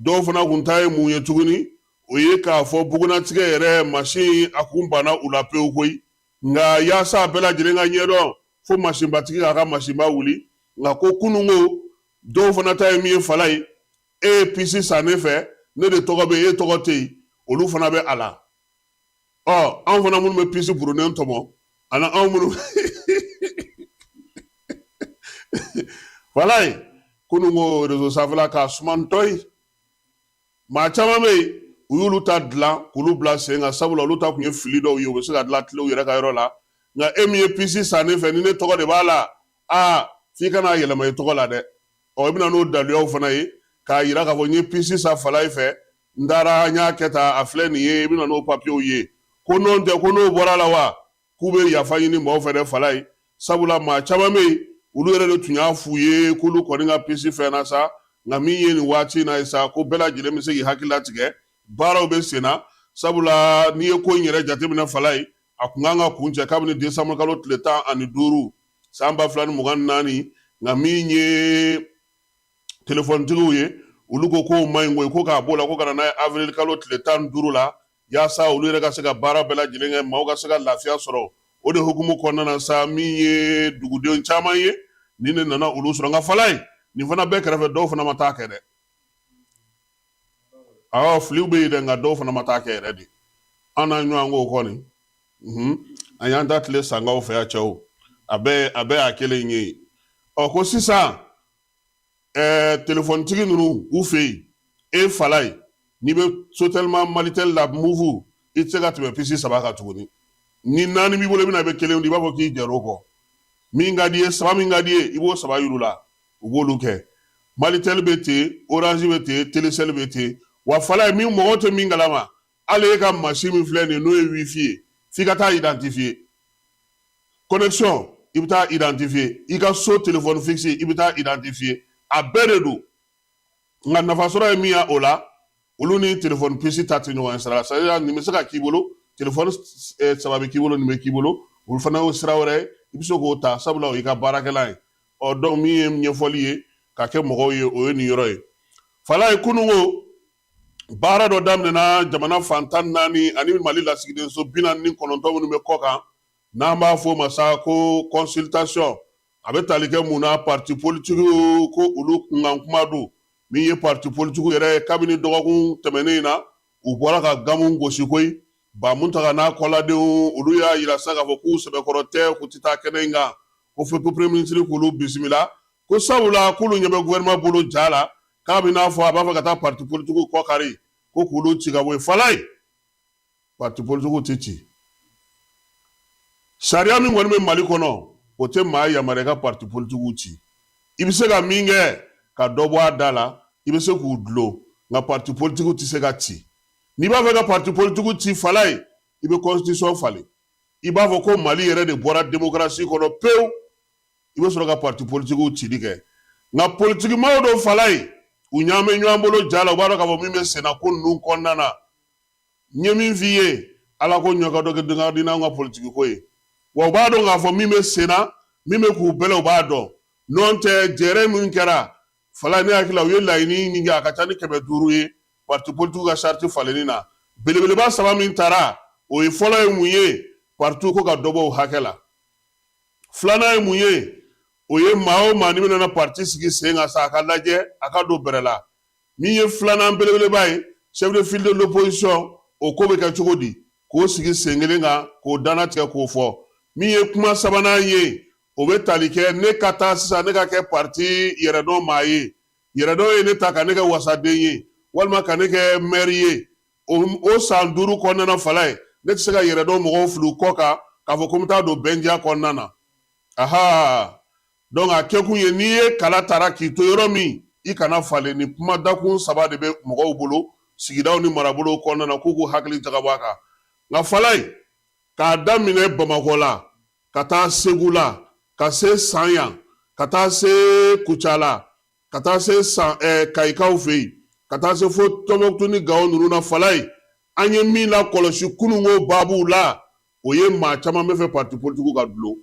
Dɔw fana kun ta ye mun ye tuguni? O ye k'a fɔ bugunnatigɛ yɛrɛ masin a kun banna u la pewu koyi. Nka yaasa a bɛɛ lajɛlen ka ɲɛdɔn, fo masinbatigi k'a ka masinba wuli. Nka ko kununko dɔw fana ta ye min ye, Falaye, e ye pisi san ne fɛ, ne de tɔgɔ bɛ yen, e tɔgɔ tɛ yen, olu fana bɛ a la. Ɔ anw fana minnu bɛ pisi burunnen tɔmɔ ani anw minnu, Falaye, kununko réseau sanfɛla k'a sumantɔ ye, maa caman bɛ yen, u y'olu ta dilan k'olu bila sen kan, sabula olu ta tun ye fili dɔw ye, u bɛ se ka dilan tilew yɛrɛ ka yɔrɔ la. Nka e min ye pisi san ne fɛ, ni ne tɔgɔ de b'a la, aa f'i ka n'a yɛlɛma i tɔgɔ la dɛ. Ɔ i bɛna n'o daluyaw fana ye k'a yira k'a fɔ n ye pisi san Falaye fɛ, n taara n y'a kɛ tan, a filɛ nin ye. I bɛna n'o papiyew ye. Ko n'o tɛ, ko n'o bɔra la wa, k'u bɛ yafa ɲini maaw fɛ dɛ, Falaye, sabula maa caman bɛ yen, olu yɛrɛ de tun y'a f'u ye k'olu kɔni ka pisi fɛnna sa. Nka min ye nin waati in na ye sa, ko bɛɛ lajɛlen bɛ se k'i hakili latigɛ, baaraw bɛ sen na, sabula n'i ye ko in yɛrɛ jateminɛ, Falaye, a kun kan ka kuncɛ kabini desanburu kalo tile 15 san 2024. Nka min ye telefɔnitigiw ye, olu ko k'o man ɲi koyi, ko k'a b'o la, ko ka na n'a ye avril kalo tile 15 la, yaasa olu yɛrɛ ka se ka baara bɛɛ lajɛlen kɛ, maaw ka se ka lafiya sɔrɔ. O de hukumu kɔnɔna na sa, min ye duguden caman ye, nin de nana olu sɔrɔ. Nka Falaye, nin fana bɛɛ kɛrɛfɛ, dɔw fana ma taa kɛ dɛ. Awɔ, filiw bɛ yen dɛ, nka dɔw fana ma taa kɛ yɛrɛ de. An n'a ɲɔgɔn ko kɔni, an y'an ta tile sankaw fɛ yan cɛw, a bɛɛ y'a kelen ye. Ɔ ko sisan telefɔnitigi ninnu u fɛ yen, e Falaye, n'i bɛ Sotelma, Malitel la, Moov, i tɛ se ka tɛmɛ pisi 3 kan tuguni. Ni 4 b'i bolo, i bɛna i bɛ kelen di, i b'a fɔ k'i jɛr'o kɔ. Min ka di i ye, 3 min ka di i ye, i b'o 3 yir'u la, u b'olu kɛ. Malitel bɛ ten, Orange bɛ ten, Telecel bɛ ten. Wa Falaye, min mɔgɔw tɛ min kalama, hali e ka mansin min filɛ nin ye, n'o ye wifi ye, f'i ka taa identifier. Connexion, i bɛ taa identifier. I ka so téléphone fixe, i bɛ taa identifier. A bɛɛ de don. Nka nafa sɔrɔ ye min ye o la, olu ni téléphone puce ta tɛ ɲɔgɔn sira la. C'est à dire nin bɛ se ka k'i bolo, téléphone 3 bɛ k'i bolo, nin bɛ k'i bolo, olu fana y'o sira wɛrɛ ye, i bɛ se k'o ta, sabula o y'i ka baarakɛlan ye. Ɔ donc min ye ɲɛfɔli ye ka kɛ mɔgɔw ye, o ye nin yɔrɔ ye. Falaye, kununko baara dɔ daminɛna jamana fan 14 ani Mali lasigidenso 49 minnu bɛ kɔ kan, n'an b'a fɔ o ma sa ko consultation. A bɛ tali kɛ mun na? Parti politique, ko olu kunkan kuma don. Min ye parti politique yɛrɛ ye, kabini dɔgɔkun tɛmɛnen in na, u bɔra ka gamu gosi koyi. Ba Muntaga n'a kɔladenw, olu y'a yira sa k'a fɔ k'u sɛbɛkɔrɔ tɛ, k'u tɛ taa kɛnɛ in kan, ko fo premier ministre k'olu bisimila, ko sabula k'olu ɲɛ bɛ gouvernement bolo ja la, k'a bɛ n'a fɔ a b'a fɛ ka taa parti politique kɔ kari, ko k'olu ci ka bɔ yen. Falaye, parti politique tɛ ci. Sariya min kɔni bɛ Mali kɔnɔ, o tɛ maa yamaruya ka parti politique ci. I bɛ se ka min kɛ, ka dɔ bɔ a da la, i bɛ se k'u dulon, nka parti politique tɛ se ka ci. N'i b'a fɛ ka parti politique ci, Falaye, i bɛ constitution falen. I b'a fɔ ko Mali yɛrɛ de bɔra démocratie kɔnɔ pewu, i bɛ sɔrɔ ka parti politique cili kɛ. Nka politikimaw don, Falaye, u ɲɛ bɛ ɲɔgɔn bolo ja la, u b'a dɔn k'a fɔ min bɛ senna ko ninnu kɔnɔna na. N ye min f'i ye, Ala ko ɲɔ ka dɔ kɛ dun di n'anw ka politiki ko ye. Wa u b'a dɔn k'a fɔ min bɛ sen na, min bɛ k'u bɛlɛn, u b'a dɔn. N'o tɛ jɛrɛ min kɛra Falaye, ne hakili la u ye laɲini min kɛ, a ka ca ni 500 ye parti politique ka charte falenni na. Belebeleba saba min tara, o ye fɔlɔ ye mun ye? Parti ko ka dɔ bɔ o hakɛ la. Filanan ye mun ye? O ye maa o maa n'i bɛna parti sigi sen kan sa, a ka lajɛ a ka don bɛrɛ la. Min ye filanan belebeleba ye, chef de file de l'opposition, o ko bɛ kɛ cogo di k'o sigi sen kelen kan, k'o dannatigɛ, k'o fɔ. Min ye kuma sabanan ye, o bɛ tali kɛ ne ka taa sisan, ne ka kɛ parti yɛrɛdɔn maa ye, yɛrɛdɔn ye ne ta ka ne kɛ wasaden ye walima ka ne kɛ mɛri ye, o san 5 kɔnɔna na, Falaye, ne tɛ se ka yɛrɛdɔn mɔgɔw fili u kɔ kan k'a fɔ ko n bɛ taa don bɛndiya kɔnɔna na. Aha, donc a kɛkun ye n'i ye kala tara k'i to yɔrɔ min, i kana falen. Ni kuma dakun saba de bɛ mɔgɔw bolo sigidaw ni marabolow kɔnɔna na k'u k'u hakili jagabɔ a kan. Nka Falaye, k'a daminɛ Bamakɔ la ka taa Segu la, ka se San yan, ka taa se Kucala, ka taa se san Kayikaw fɛ yen, ka taa se fo Tɔnbɔkutu ni Gawo ninnu na, Falaye, an ye min lakɔlɔsi kununko baabuw la, o ye maa caman bɛ fɛ parti politikiw ka dulon.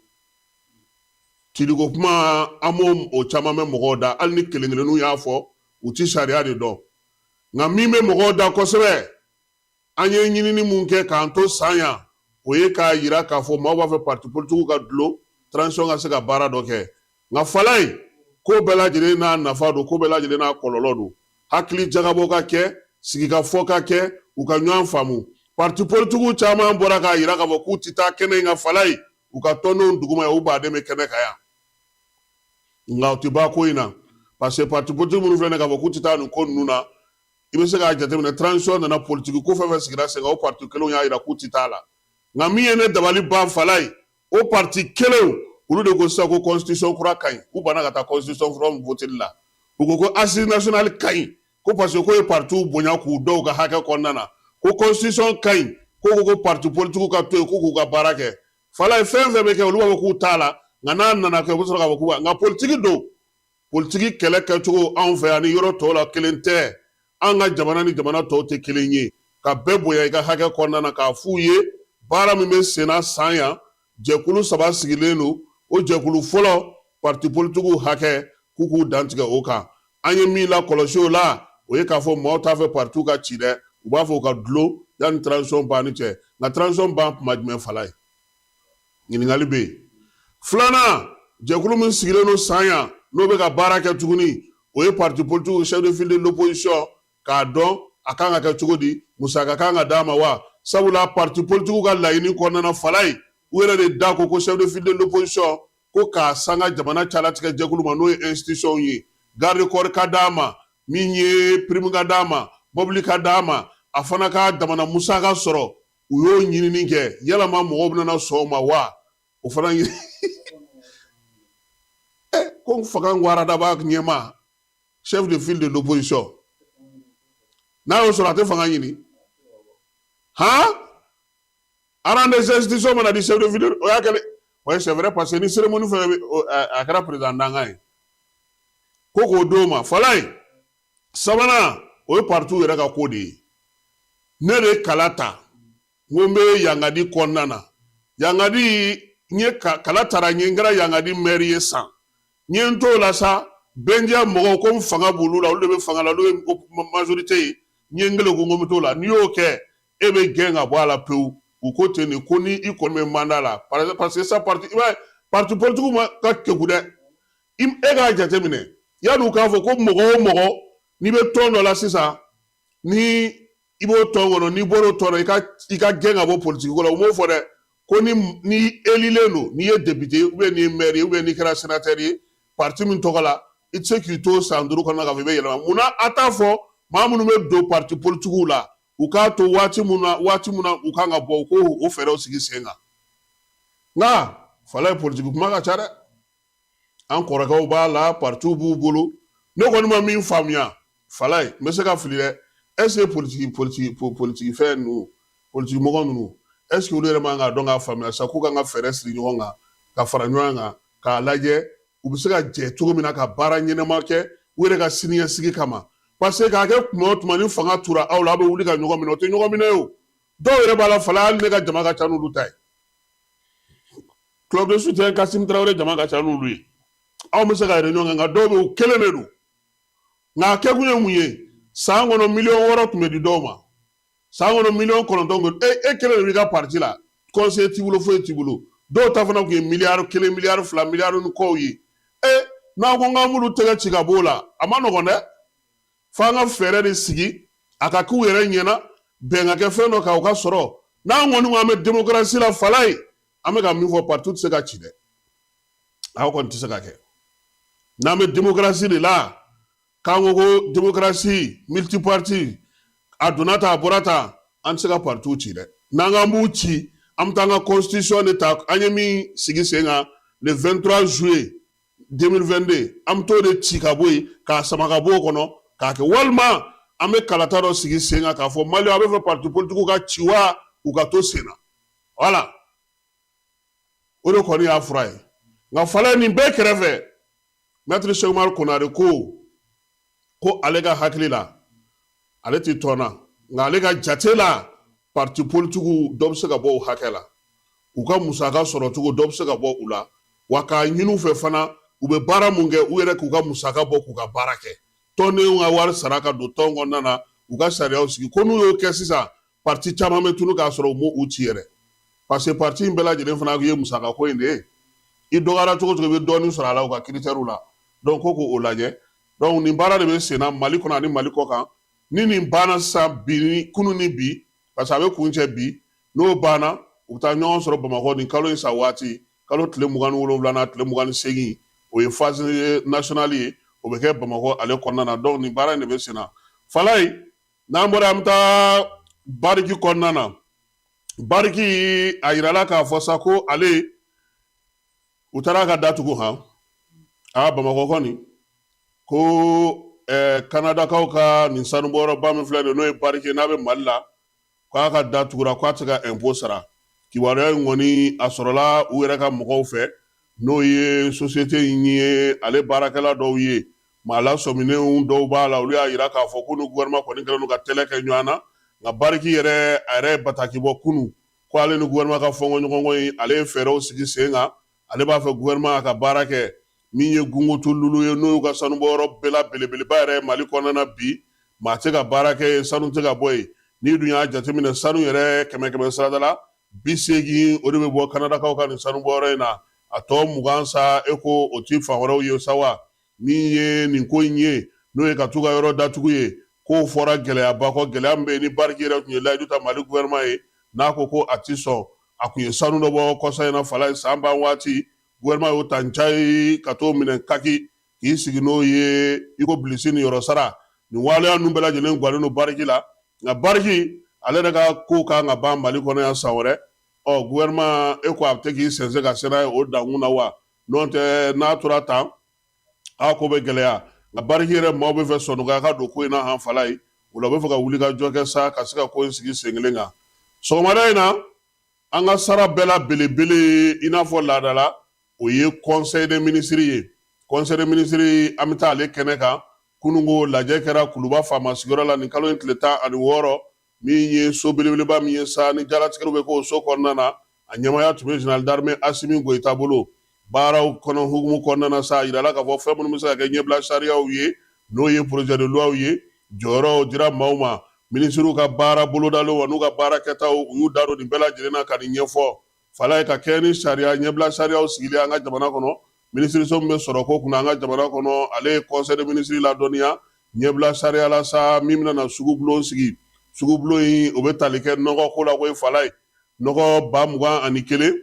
Ciliko kuma, an b'o o caman mɛn mɔgɔw da, hali ni kelen kelenninw y'a fɔ, u ti sariya de dɔn. Nka min bɛ mɔgɔw da kosɛbɛ, an ye ɲinini mun kɛ k'an to san yan, o ye k'a yira k'a fɔ maaw b'a fɛ parti politikiw ka dulon, transition ka se ka baara dɔ kɛ. Nka Falaye, ko bɛɛ lajɛlen n'a nafa don, ko bɛɛ lajɛlen n'a kɔlɔlɔ don. Hakili jagabɔ ka kɛ, sigikafɔ ka kɛ, u ka ɲɔgɔn faamu. Parti politikiw caman bɔra k'a yira k'a fɔ k'u tɛ taa kɛnɛ in kan, Falaye, u ka tɔndenw duguma yan, u baden bɛ kɛnɛ kan yan. Nka u tɛ ban ko in na, parce que parti politique minnu filɛ nin ye k'a fɔ k'u tɛ taa nin ko ninnu na, i bɛ se k'a jateminɛ, transition nana, politiki ko fɛn fɛn sigira sen kan, o parti kelenw y'a yira k'u tɛ taa la. Nka min ye ne dabali ban, Falaye, o parti kelenw, olu de ko sisan ko constitution kura ka ɲi. U banna ka taa constitution kura voteli la. U ko ko assise nationale ka ɲi, ko parce que k'o ye partiw bonya k'u dɔw ka hakɛ kɔnɔna na, ko constitution ka ɲi, ko parti politikiw ka to yen, k'u k'u ka baara kɛ. Falaye, fɛn fɛn bɛ kɛ, olu b'a fɔ k'u t'a la, nka n'a nana kɛ, u bɛ sɔrɔ k'a fɔ k'u b'a. Nka politiki don, politiki kɛlɛ kɛcogo anw fɛ ani yɔrɔ tɔw la kelen tɛ. An ka jamana ni jamana tɔw tɛ kelen ye. Ka bɛɛ bonya i ka hakɛ kɔnɔna na, k'a f'u ye baara min bɛ senna san yan, jɛkulu saba sigilen don. O jɛkulu fɔlɔ, parti politikiw hakɛ, k'u k'u dantigɛ o kan. An ye min lakɔlɔsi o la, o ye k'a fɔ maaw t'a fɛ partiw ka ci dɛ, u b'a fɔ u ka dulon yanni transition banni cɛ. Nka transition ban tuma jumɛn, Falaye? Ɲininkali bɛ yen. Filanan, jɛkulu min sigilen don san yan, n'o bɛ ka baara kɛ tuguni, o ye parti politique chef de file de l'opposition, k'a dɔn a kan ka kɛ cogo di, musaka kan ka d'a ma wa. Sabula parti politique ka laɲini kɔnɔna na, Falaye, u yɛrɛ de da ko ko chef de file de l'opposition, ko k'a sanga jamana calatigɛ jɛkulu ma, n'o ye institution ye, garde corps ka d'a ma, min ye prime ka d'a ma, mobili ka d'a ma, a fana ka jamana musaka sɔrɔ. U y'o ɲinini kɛ, yalama mɔgɔw bɛna sɔn o ma wa? O fana ɲini ko fanga waradaba ɲɛmaa, chef de file de l'opposition, n'a y'o sɔrɔ, a tɛ fanga ɲini han. Rang des institutions mana di chef de file, o y'a kɛlen. Ouais, c'est vrai, parce que ni cérémonie fɛn bɛ, a kɛra président dankan ye ko k'o d'o ma. Falaye, sabanan, o ye partiw yɛrɛ ka ko de ye. Ne de ye kala ta, n ko n bɛ Yangadi kɔnɔna na. Yangadi, n ye kala tara, n ye n kɛra Yangadi maire ye san. N ye n t'o la sa, bɛndiya mɔgɔw ko n fanga b'olu la, olu de bɛ fanga la, olu ye majorité ye. N ye n kelen ko n ko n bɛ t'o la. N'i y'o kɛ, e bɛ gɛn ka bɔ a la pewu. U ko ten de ko ni i kɔni bɛ mandat la, parce que sa parti, i b'a ye, parti politique ma ka kegun dɛ. E k'a jateminɛ, yanni u k'a fɔ ko mɔgɔ o mɔgɔ n'i bɛ tɔn dɔ la sisan, ni i b'o tɔn kɔnɔ, n'i bɔr'o tɔn na, i ka gɛn ka bɔ politiki ko la, u m'o fɔ dɛ. Ko ni ni élilen don, n'i ye député ou bien n'i ye maire ye ou bien n'i kɛra sénateur ye parti min tɔgɔ la, i tɛ se k'i to san 5 kɔnɔ k'a fɔ i bɛ yɛlɛma. Munna a t'a fɔ maa minnu bɛ don parti politikiw la, u k'a to waati mun na, waati mun na u kan ka bɔ, u k'o fɛɛrɛw sigi sen kan? Nka Falaye, politiki kuma ka ca dɛ. An kɔrɔkɛw b'a la, partiw b'u bolo. Ne kɔni ma min faamuya, Falaye, n bɛ se ka fili dɛ, est ce que politiki fɛn ninnu, politiki mɔgɔ ninnu, est ce que olu yɛrɛ man k'a dɔn k'a faamuya sa k'u kan ka fɛɛrɛ siri ɲɔgɔn kan, ka fara ɲɔgɔn kan, k'a lajɛ u bɛ se ka jɛ cogo min na ka baara ɲɛnama kɛ u yɛrɛ ka siniɲɛsigi kama? Parce que k'a kɛ tuma o tuma ni fanga tura aw la, aw bɛ wuli ka ɲɔgɔn minɛ, o tɛ ɲɔgɔn minɛ ye o. Dɔw yɛrɛ b'a la Falaye, hali ne ka jama ka ca n'olu ta ye. Club de soutien Kasim Tarawele jama ka ca n'olu ye. Anw bɛ se ka réunion kɛ, nka dɔw bɛ yen, u kelen de don. Nka a kɛkun ye mun ye? San kɔnɔ miliyɔn 6 tun bɛ di dɔw ma, san kɔnɔ miliyɔn 9. E kelen de b'i ka parti la, conseiller t'i bolo, foyi t'i bolo. Dɔw ta fana tun ye miliyari 1, miliyari 2, miliyari ni kɔw ye. E n'an ko k'an b'olu tɛgɛ ci ka b'o la, a ma nɔgɔn dɛ. F'an ka fɛɛrɛ de sigi, a ka k'u yɛrɛ ɲɛna, bɛn ka kɛ fɛn dɔ kan, o ka sɔrɔ. N'an kɔni ko an bɛ démocratie la, Falaye, an bɛ ka min fɔ, parti tɛ se ka ci dɛ. Aw kɔni tɛ se ka kɛ. N'an bɛ démocratie de la, k'an ko ko démocratie multiparti, a donna tan, a bɔra tan, an tɛ se ka partiw ci dɛ. N'an k'an b'u ci, an bɛ taa an ka constitution de ta, an ye min sigi sen kan le 23 juillet 2022, an bɛ t'o de ci ka bɔ yen, k'a sama ka bɔ o kɔnɔ k'a kɛ. Walima an bɛ kalata dɔ sigi sen kan k'a fɔ Maliyɛnw, a bɛ fɛ parti politikiw ka ci wa, u ka to sen na. Voilà, o de kɔni y'a fura ye. Nka Falaye, nin bɛɛ kɛrɛfɛ, Maître Cheick Oumar Konare ko ale ka hakili la, ale tɛ tɔn na, nka ale ka jate la, parti politikiw dɔ bɛ se ka bɔ u hakɛ la, u ka musaka sɔrɔcogo dɔ bɛ se ka bɔ u la, wa k'a ɲini u fɛ fana, u bɛ baara mun kɛ, u yɛrɛ k'u ka musaka bɔ k'u ka baara kɛ, tɔndenw ka wari sara ka don tɔn kɔnɔna na, u ka sariyaw sigi. Ko n'u y'o kɛ sisan, parti caman bɛ tunu k'a sɔrɔ u m'u ci yɛrɛ, parce que parti in bɛɛ lajɛlen fana ye musaka ko in de ye. I dɔgɔyara cogo cogo, i bɛ dɔɔnin sɔrɔ a la u ka critères la. Donc ko k'o lajɛ. Donc nin baara de bɛ sen na Mali kɔnɔ ani Mali kɔ kan. Ni nin banna sisan, bi ni kunun ni bi, parce que a bɛ kuncɛ bi, n'o banna, u bɛ taa ɲɔgɔn sɔrɔ Bamakɔ nin kalo in sa waati, kalo tile 27 n'a tile 28, o ye phase nationale ye, o bɛ kɛ Bamakɔ ale kɔnɔna na. Donc nin baara in de bɛ sen na, Falaye. N'an bɔra, an bɛ taa Barrick kɔnɔna na. Barrick, a yirala k'a fɔ sa ko ale, u taara a ka datugu han. A Bamakɔ kɔni ko Kanadakaw ka nin sanubɔyɔrɔba min filɛ nin ye, n'o ye Barrick, n'a bɛ Mali la, k'a ka da tugura, k'a tɛ ka impôt sara. Kibaruya in kɔni, a sɔrɔla u yɛrɛ ka mɔgɔw fɛ, n'o ye société in ye, ale baarakɛla dɔw ye, maa lasɔminenw dɔw b'a la. Olu y'a yira k'a fɔ ko ni gouvernement kɔni kɛlen don ka tɛlɛ kɛ ɲɔgɔn na. Nka Barrick yɛrɛ, a yɛrɛ ye bataki bɔ kunun ko ale ni gouvernement ka fɔnkɔɲɔgɔnkɔ in, ale ye fɛɛrɛw sigi sen kan, ale b'a fɛ gouvernement ka baara kɛ. Min ye Gungutu Lulu ye, n'o y'u ka sanubɔyɔrɔ bɛɛ la belebeleba yɛrɛ ye Mali kɔnɔna na bi, maa tɛ ka baara kɛ yen, sanu tɛ ka bɔ yen. N'i dun y'a jateminɛ, sanu yɛrɛ kɛmɛ kɛmɛ sarada la 80, o de bɛ bɔ Kanadakaw ka nin sanubɔyɔrɔ in na. A tɔ 20 sa, e ko o ti fan wɛrɛw ye sa wa? Min ye nin ko in ye, n'o ye ka t'u ka yɔrɔ datugu ye, k'o fɔra gɛlɛyaba kɔ, gɛlɛya min bɛ yen ni Barrick yɛrɛ tun ye layidu ta Mali gouvernement ye, n'a ko ko a ti sɔn. A tun ye sanu dɔ bɔ kɔsa in na, Falaye, san ban waati, gouvernement y'o ta ncayi ka t'o minɛ kaki k'i sigi n'o ye i ko bilisi ni yɔrɔ sara. Nin waleya ninnu bɛɛ lajɛlen guwannen don Barrick la. Nka Barrick ale yɛrɛ ka ko kan ka ban Mali kɔnɔ yan san wɛrɛ. Ɔ gouvernement, e ko a bɛ k'i sɛnsɛn ka se n'a ye o dankun na wa? N'o tɛ, n'a tora tan, a ko bɛ gɛlɛya. Nka Barrick yɛrɛ maaw bɛ fɛ sɔnɔgɔya ka don ko in na han, Falaye. O la, u bɛ fɛ ka wuli ka jɔ kɛ sa ka se ka ko in sigi sen kelen kan. Sɔgɔmada in na, an ka sara bɛɛ la belebele, i n'a fɔ laada la, o ye conseil des ministres ye. Conseil des ministres, an bɛ taa ale kɛnɛ kan. Kununko lajɛ kɛra Kuluba faama sigiyɔrɔ la nin kalo in tile 16. Min ye so belebeleba min ye sa, ni jalatigɛw bɛ k'o so kɔnɔna na, a ɲɛmaaya tun bɛ général d'armée Asimi Goyita bolo. Baaraw kɔnɔ hukumu kɔnɔna na sa, a yirala k'a fɔ fɛn minnu bɛ se ka kɛ ɲɛbila sariyaw ye, n'o ye projet de loi ye, jɔyɔrɔw dira maaw ma, minisiriw ka baara bolodalenw wa n'u ka baara kɛtaw, u y'u da don nin bɛɛ lajɛlen na ka nin ɲɛfɔ, Falaye. Ka kɛ ni sariya ɲɛbila sariyaw sigili an ka jamana kɔnɔ, minisiriso min bɛ sɔrɔ ko kunna an ka jamana kɔnɔ, ale ye conseil des ministres ladɔnniya ɲɛbila sariya la sa, min bɛna na sugubulon sigi. Sugubulon in, o bɛ tali kɛ nɔgɔ ko la koyi, Falaye. Nɔgɔ 21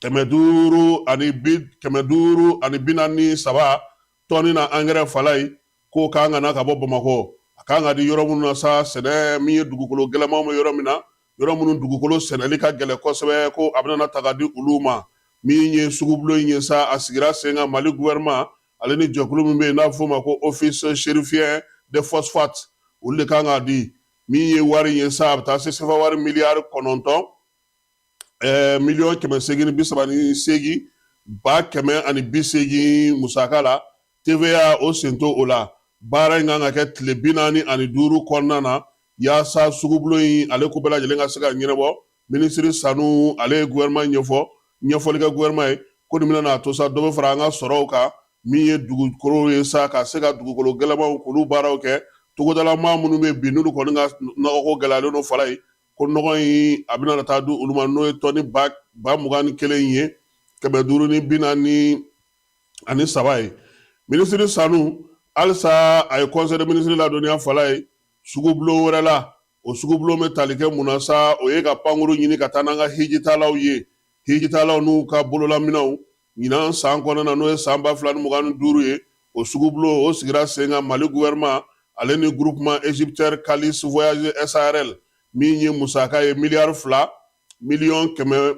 500 ani bi 543 tɔni na angɛrɛ, Falaye, k'o kan ka na ka bɔ Bamakɔ. A kan ka di yɔrɔ minnu na sa, sɛnɛ min ye dugukolo gɛlɛnmanw bɛ yɔrɔ min na, yɔrɔ minnu dugukolo sɛnɛli ka gɛlɛn kosɛbɛ, ko a bɛna ta ka di olu ma. Min ye sugubulon in ye sa, a sigira sen kan Mali gouvernement ale ni jɛkulu min bɛ yen n'a bɛ f'o ma ko Office chérifien de phosphate, olu de kan k'a di. Min ye wari ye sa, a bɛ taa se sefa wari miliyari 9, 838,180,000 musaka la. TVA, o sen t'o la. Baara in kan ka kɛ tile 45 kɔnɔna na. yaasa sugubulon in ale ko bɛɛ lajɛlen ka se ka ɲɛnabɔ. Minisiri Sanu ale ye gouvernement ɲɛfɔ, ɲɛfɔli kɛ gouvernement ye ko nin bɛna n'a to sa dɔ bɛ fara an ka sɔrɔw kan, min ye dugukolo ye sa, ka se ka dugukolo gɛlɛmanw k'olu baaraw kɛ. Togodalamaa minnu bɛ bi, n'olu kɔni ka nɔgɔko gɛlɛyalen don fala ye, ko nɔgɔ in a bɛna taa di olu ma, n'o ye tɔni 21 ye, 543 ye. Minisiri Sanu halisa a ye conseil de ministre ladɔnniya fala ye sugubulon wɛrɛ la. O sugubulon bɛ tali kɛ mun na sa? O ye ka pankuru ɲini ka taa n'an ka hijitalaw ye, hijitalaw n'u ka bololaminɛw ɲinan san kɔnɔna na, n'o ye san 2025 ye. O sugubulon o sigira sen kan Mali gouvernement ale ni groupement Egyptair Kalis Voyage SARL, min ye musaka ye miliyari 2 miliyɔn 100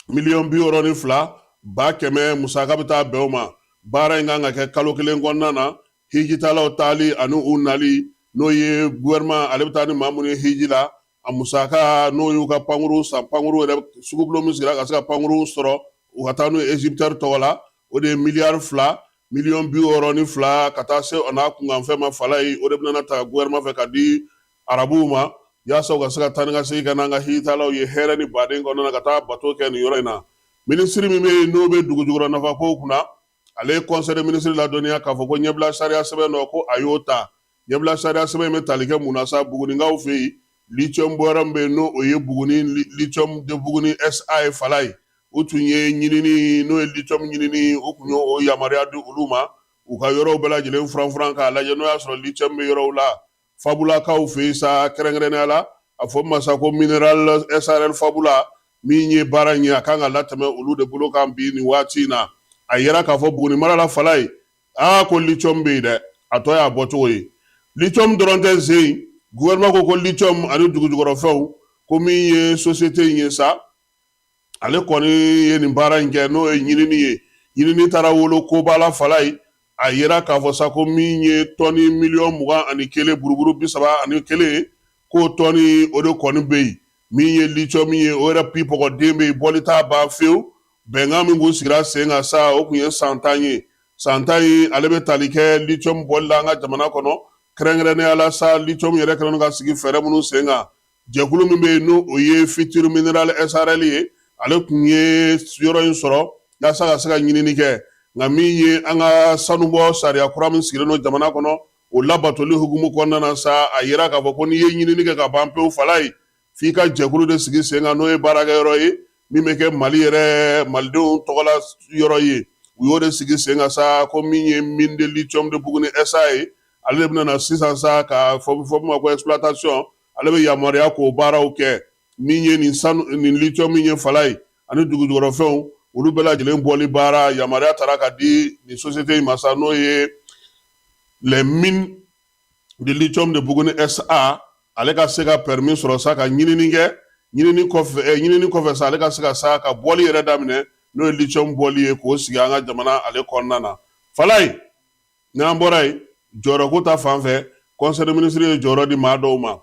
miliyɔn 62 ba kɛmɛ. Musaka bɛ taa bɛn o ma. Baara in kan ka kɛ kalo kelen kɔnɔna na, hijitalaw taali ani u nali, n'o ye gouvernement ale bɛ taa ni maa minnu ye hiji la, a musaka n'o y'u ka pankuru san, pankuru yɛrɛ sugubulon min sigira ka se ka pankuru sɔrɔ u ka taa n'o ye Egyptair tɔgɔ la, o de ye miliyari 2 miliyɔn 62 ka taa se o n'a kunkanfɛn ma fala ye. O de bɛna ta gouvernement fɛ ka di arabuw ma yaasa u ka se ka taa ni ka segin ka n'an ka hijitalaw ye hɛrɛ ni baden kɔnɔna na, ka taa bato kɛ nin yɔrɔ in na. Minisiri min bɛ yen n'o bɛ dugujukɔrɔ nafakow kunna, ale ye conseil de ministre ladɔnniya k'a fɔ ko ɲɛbila sariya sɛbɛn dɔ ko a y'o ta. Ɲɛbila sariya sɛbɛn in bɛ tali kɛ mun na sa? Bugunikaw fɛ yen, lithium bɔyɔrɔ min bɛ yen, n'o o ye Buguni Lithium de Buguni SA ye fala ye, u tun ye ɲinini, n'o ye lithium ɲinini, u tun y'o yamaruya di olu ma u ka yɔrɔw bɛɛ lajɛlen furanfuran k'a lajɛ n'o y'a sɔrɔ lithium bɛ yɔrɔw la Fabulakaw fɛ yen sa. Kɛrɛnkɛrɛnnenya la, a fɔ min ma sa ko Mineral SARL Fabula, min ye baara in ye, a kan ka latɛmɛ olu de bolo kan bi nin waati in na. A yira k'a fɔ Buguni mara la fala ye, aa ko lithium bɛ yen dɛ, a tɔ y'a bɔcogo ye. Lithium dɔrɔn tɛ zen, gouvernement ko ko lithium ani dugujukɔrɔfɛnw, ko min ye société in ye sa, ale kɔni ye nin baara in kɛ, n'o ye ɲinini ye. Ɲinini taara wolo koba la fala ye. A yira k'a fɔ sa ko min ye tɔni miliyɔn 21 buruburu 31, k'o tɔni o de kɔni bɛ yen. Min ye lithium ye, o yɛrɛ pipɔgɔden bɛ yen, bɔli t'a ban fewu. Bɛnkan min kun sigira sen kan sa, o kun ye san 10 ye. San 10 in ale bɛ tali kɛ lithium bɔli la an ka jamana kɔnɔ, kɛrɛnkɛrɛnnenya la sa lithium yɛrɛ kɛlen ka sigi fɛɛrɛ minnu sen kan. Jɛkulu min bɛ yen, n'o o ye Futur Mineral SARL ye, ale tun ye yɔrɔ in sɔrɔ yaasa ka se ka ɲinini kɛ. Nka min ye an ka sanubɔ sariya kura min sigilen don jamana kɔnɔ, o labatoli hukumu kɔnɔna na sa, a yira k'a fɔ ko n'i ye ɲinini kɛ ka ban pewu fala ye, f'i ka jɛkulu de sigi sen kan, n'o ye baarakɛyɔrɔ ye min bɛ kɛ Mali yɛrɛ malidenw tɔgɔla yɔrɔ ye. U y'o de sigi sen kan sa, ko min ye mine de lithium de Buguni SA ye, ale de bɛna na sisan sa ka fɔ min ma ko exploitation, ale bɛ yamaruya k'o baaraw kɛ. Min ye nin sanu, nin lithium min ye fala ye, ani dugujukɔrɔfɛnw, olu bɛɛ lajɛlen bɔli baara yamaruya taara ka di nin société in ma sa, n'o ye les mines de lithium de Buguni SA, ale ka se ka permis sɔrɔ sa ka ɲinini kɛ. Ɲinini kɔfɛ sa, ale ka se ka sa ka bɔli yɛrɛ daminɛ, n'o ye lithium bɔli ye, k'o sigi an ka jamana ale kɔnɔna na fala ye. N'an bɔra yen, jɔyɔrɔko ta fan fɛ, conseil de ministre ye jɔyɔrɔ di maa dɔw ma.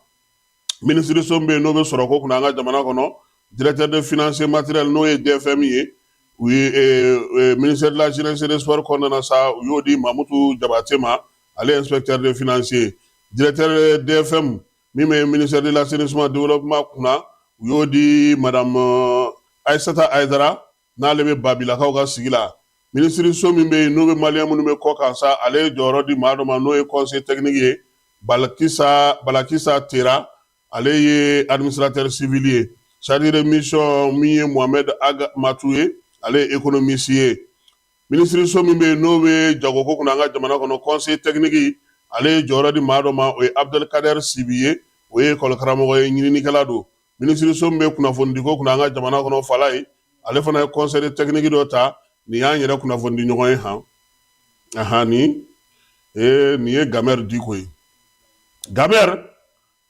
Minisiriso min bɛ yen n'o bɛ sɔrɔko kunna an ka jamana kɔnɔ, directeur de finance matériel, n'o ye DFM ye, u ye ministère de la jeunesse et des sports kɔnɔna na sa, u y'o di Mamutu Jabate ma, ale ye inspecteur de finance ye. Directeur DFM min bɛ ministère de l'assainissement développement kunna, u y'o di madame Aïssata Aïdara, n'ale bɛ Babilakaw ka sigi la. Minisiriso min bɛ yen n'o bɛ maliyɛn minnu bɛ kɔ kan sa, ale ye jɔyɔrɔ di maa dɔ ma, n'o ye conseil technique ye, Balakisa Tera, ale ye administrateur civil ye. Chargé de mission min ye Mohamed Ag Matu ye, ale ye économiste ye. Minisiriso min bɛ yen n'o bɛ jagoko kunna an ka jamana kɔnɔ, conseil technique, ale ye jɔyɔrɔ di maa dɔ ma, o ye Abdelkader Sibi ye, o ye école karamɔgɔ ye, ɲininikɛla don. Minisiriso min bɛ kunnafonidiko kunna an ka jamana kɔnɔ fala ye, ale fana ye conseil technique dɔ ta. Nin y'an yɛrɛ kunnafonidi ɲɔgɔn ye han ahan. Nin ye Gamɛri Diko ye. Gamɛri